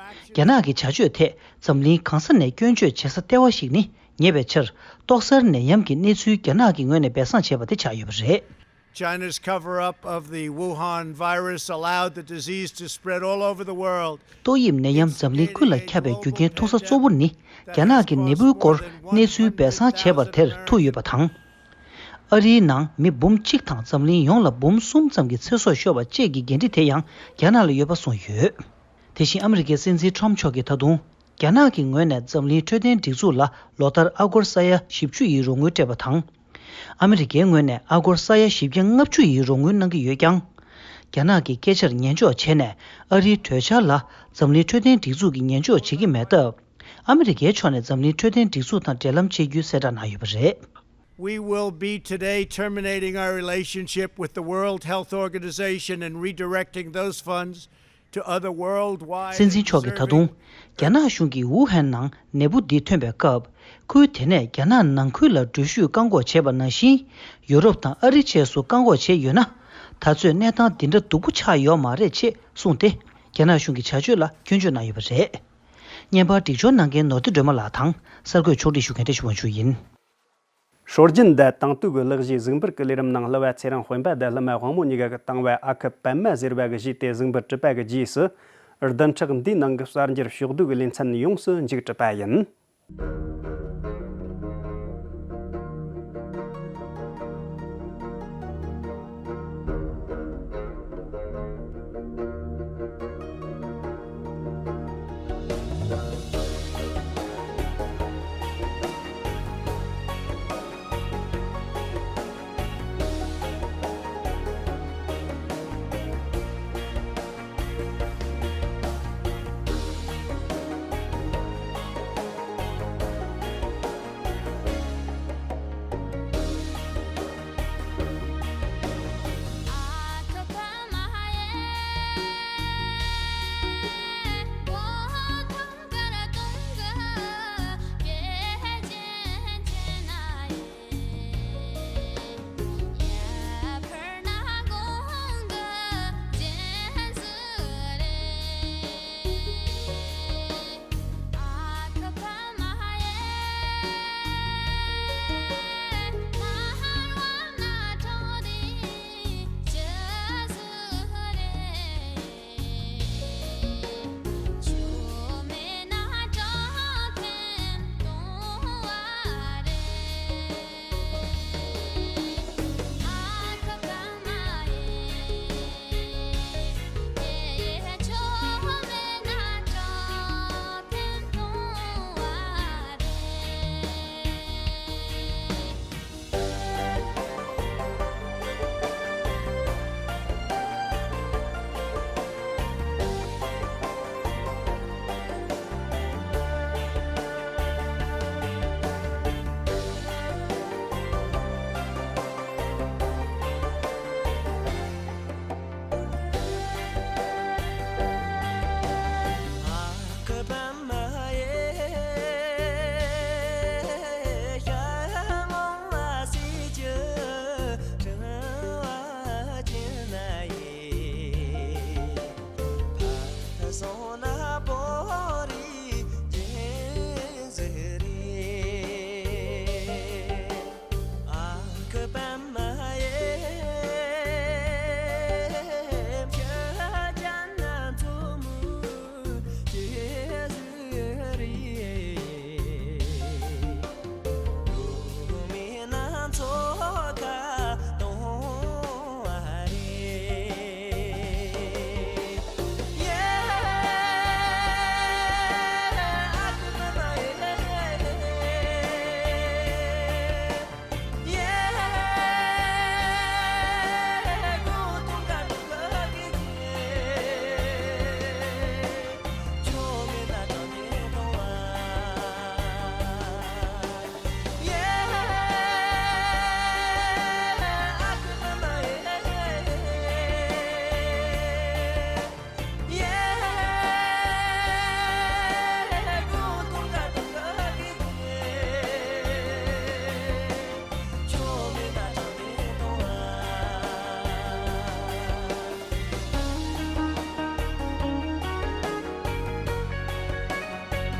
རྒྱ་ནག་གི་བྱ་སྤྱོད་ཐད་འཛམ་གླིང་གང་ས་ནས་སྐྱོན་བརྗོད་བྱེད་ས་ལྟེ་བ་ཞིག་ནི་ཉེ་བའི་ཆར་ཏོག་གསར་ནད་ཡམས་ཀྱི་གནས་ཚུལ་རྒྱ་ནག་གི་ངོས་ནས་སྦས་གསང་བྱས་པ་དེ་ཆགས་ཡོད་པ་རེད། China's cover up of the Wuhan virus allowed the disease to spread all over the world. ཏོག་དབྱིབས་ནད་ཡམས་འཛམ་གླིང་ཀུན་ལ་ཁྱབ་པའི་རྒྱུ་རྐྱེན་ཐུག་ས་གཙོ་བོ་ནི་རྒྱ་ནག་གི་ནད་འབུའི་སྐོར་གནས་ཚུལ་སྦས་གསང་བྱས་པར་དེར་ཐུག་ཡོད་པ་དང་། ཨ་རིའི་ནང་མི་འབུམ་གཅིག་དང་འཛམ་གླིང་ཡོངས་ལ་འབུམ་གསུམ་ཙམ་གྱི་ཚེ་སྲོག་ཤོར་བ་བཅས་ཀྱི་འགན་འཁྲི་དེ་ཡང་རྒྱ་ནག་ལ་ཡོད་པ་གསུངས་ཡོད། དེ་བཞིན་ཨ་མི་རི་ཀའི་སྲིད་འཛིན་ཊྲམ་མཆོག་གིས་ད་དུང་། རྒྱ་ནག་གི་ངོས་ནས་འཛམ་གླིང་འཕྲོད་བསྟེན་སྒྲིག་འཛུགས་ལ་ལོ་ལྟར་ཨ་སྒོར་ས་ཡ་བཞི་བཅུ་ཡི་རོགས་དངུལ་སྤྲད་པ་དང་། ཨ་མི་རི་ཀའི་ངོས་ནས་ཨ་སྒོར་ས་ཡ་བཞི་བརྒྱ་ལྔ་བཅུ་ཡི་རོགས་དངུལ་གནང་གི་ཡོད་ཀྱང་། རྒྱ་ནག་གི་སྐད་ཆར་ཉན་འཇོག་བྱས་ནས་ཨ་རིའི་གྲོས་འཆར་ལ་འཛམ་གླིང་འཕྲོད་བསྟེན་སྒྲིག་འཛུགས་ཀྱིས་ཉན་འཇོག་བྱེད་ཀྱི་མེད་སྟབས། ཨ་མི་རི་ཀའི་ཕྱོགས་ནས་འཛམ་གླིང་འཕྲོད་བསྟེན་སྒྲིག་འཛུགས་དང་འབྲེལ་ལམ་བཅད་རྒྱུའི་གསལ་བསྒྲགས་གནང་ཡོད་པ་རེད། We will be today terminating our relationship with the World Health Organization and redirecting those funds to other worldwide. སྲིད་འཛིན་མཆོག་གིས་ད་དུང་། རྒྱ་ནག་གཞུང་གིས་ཝུ་ཧན་ནང་ནད་འབུ་འདི་ཐོན་པའི་སྐབས། ཁུལ་དེ་ནས་རྒྱ་ནག་ནང་ཁུལ་ལ་འགྲུལ་བཞུད་བཀག་འགོག་བྱས་པ་ནང་བཞིན། ཡུ་རོབ་དང་ཨ་རི་བཅས་སུ་བཀག་འགོག་བྱས་ཡོད་ན། ད་ཚོད་གནས་སྟངས་འདི་འདྲ་སྡུག་པོ་ཆགས་ཡོད་མ་རེད་ཅེས་གསུངས་ཏེ། རྒྱ་ནག་གཞུང་གི་བྱ་སྤྱོད་ལ་སྐྱོན་བརྗོད་གནང་ཡོད་པ་རེད། བརྙན་པར་སྒྲིག་སྦྱོར་གནང་མཁན་ནོར་བདེ་སྒྲོལ་མ་ལགས་དང་། གསར་འགོད་ཕྱོགས་སྒྲིག་ཞུ་མཁན་བཀྲ་ཤིས་དབང་ཕྱུག་ཡིན། སྲོལ་རྒྱུན་དང་དེང་དུས་ཀྱི་ལག་བཞེས་གཟུགས་འབུལ་གྱི་ལས་རིམ་ནང་གླུ་བ་ཚེ་རིང་དཔོན་པ་དང་གླུ་མ་དབང་མོ་གཉིས་ཀ་གིས་བཏང་བའི་ཨ་ཁུ་པད་མ་ཟེར་བ་གི་གཞས་དེ་གཟུགས་འབུལ་གྲུབ་པ་གི་རྗེས་སུ། བདུན་ཕྲག་འདིའི་ནང་གི་གསར་འགྱུར་ཕྱོགས་བསྡུས་ཀྱི་ལེ་ཚན་ཡོངས་སུ་མཇུག་གྲུབ་པ་ཡིན།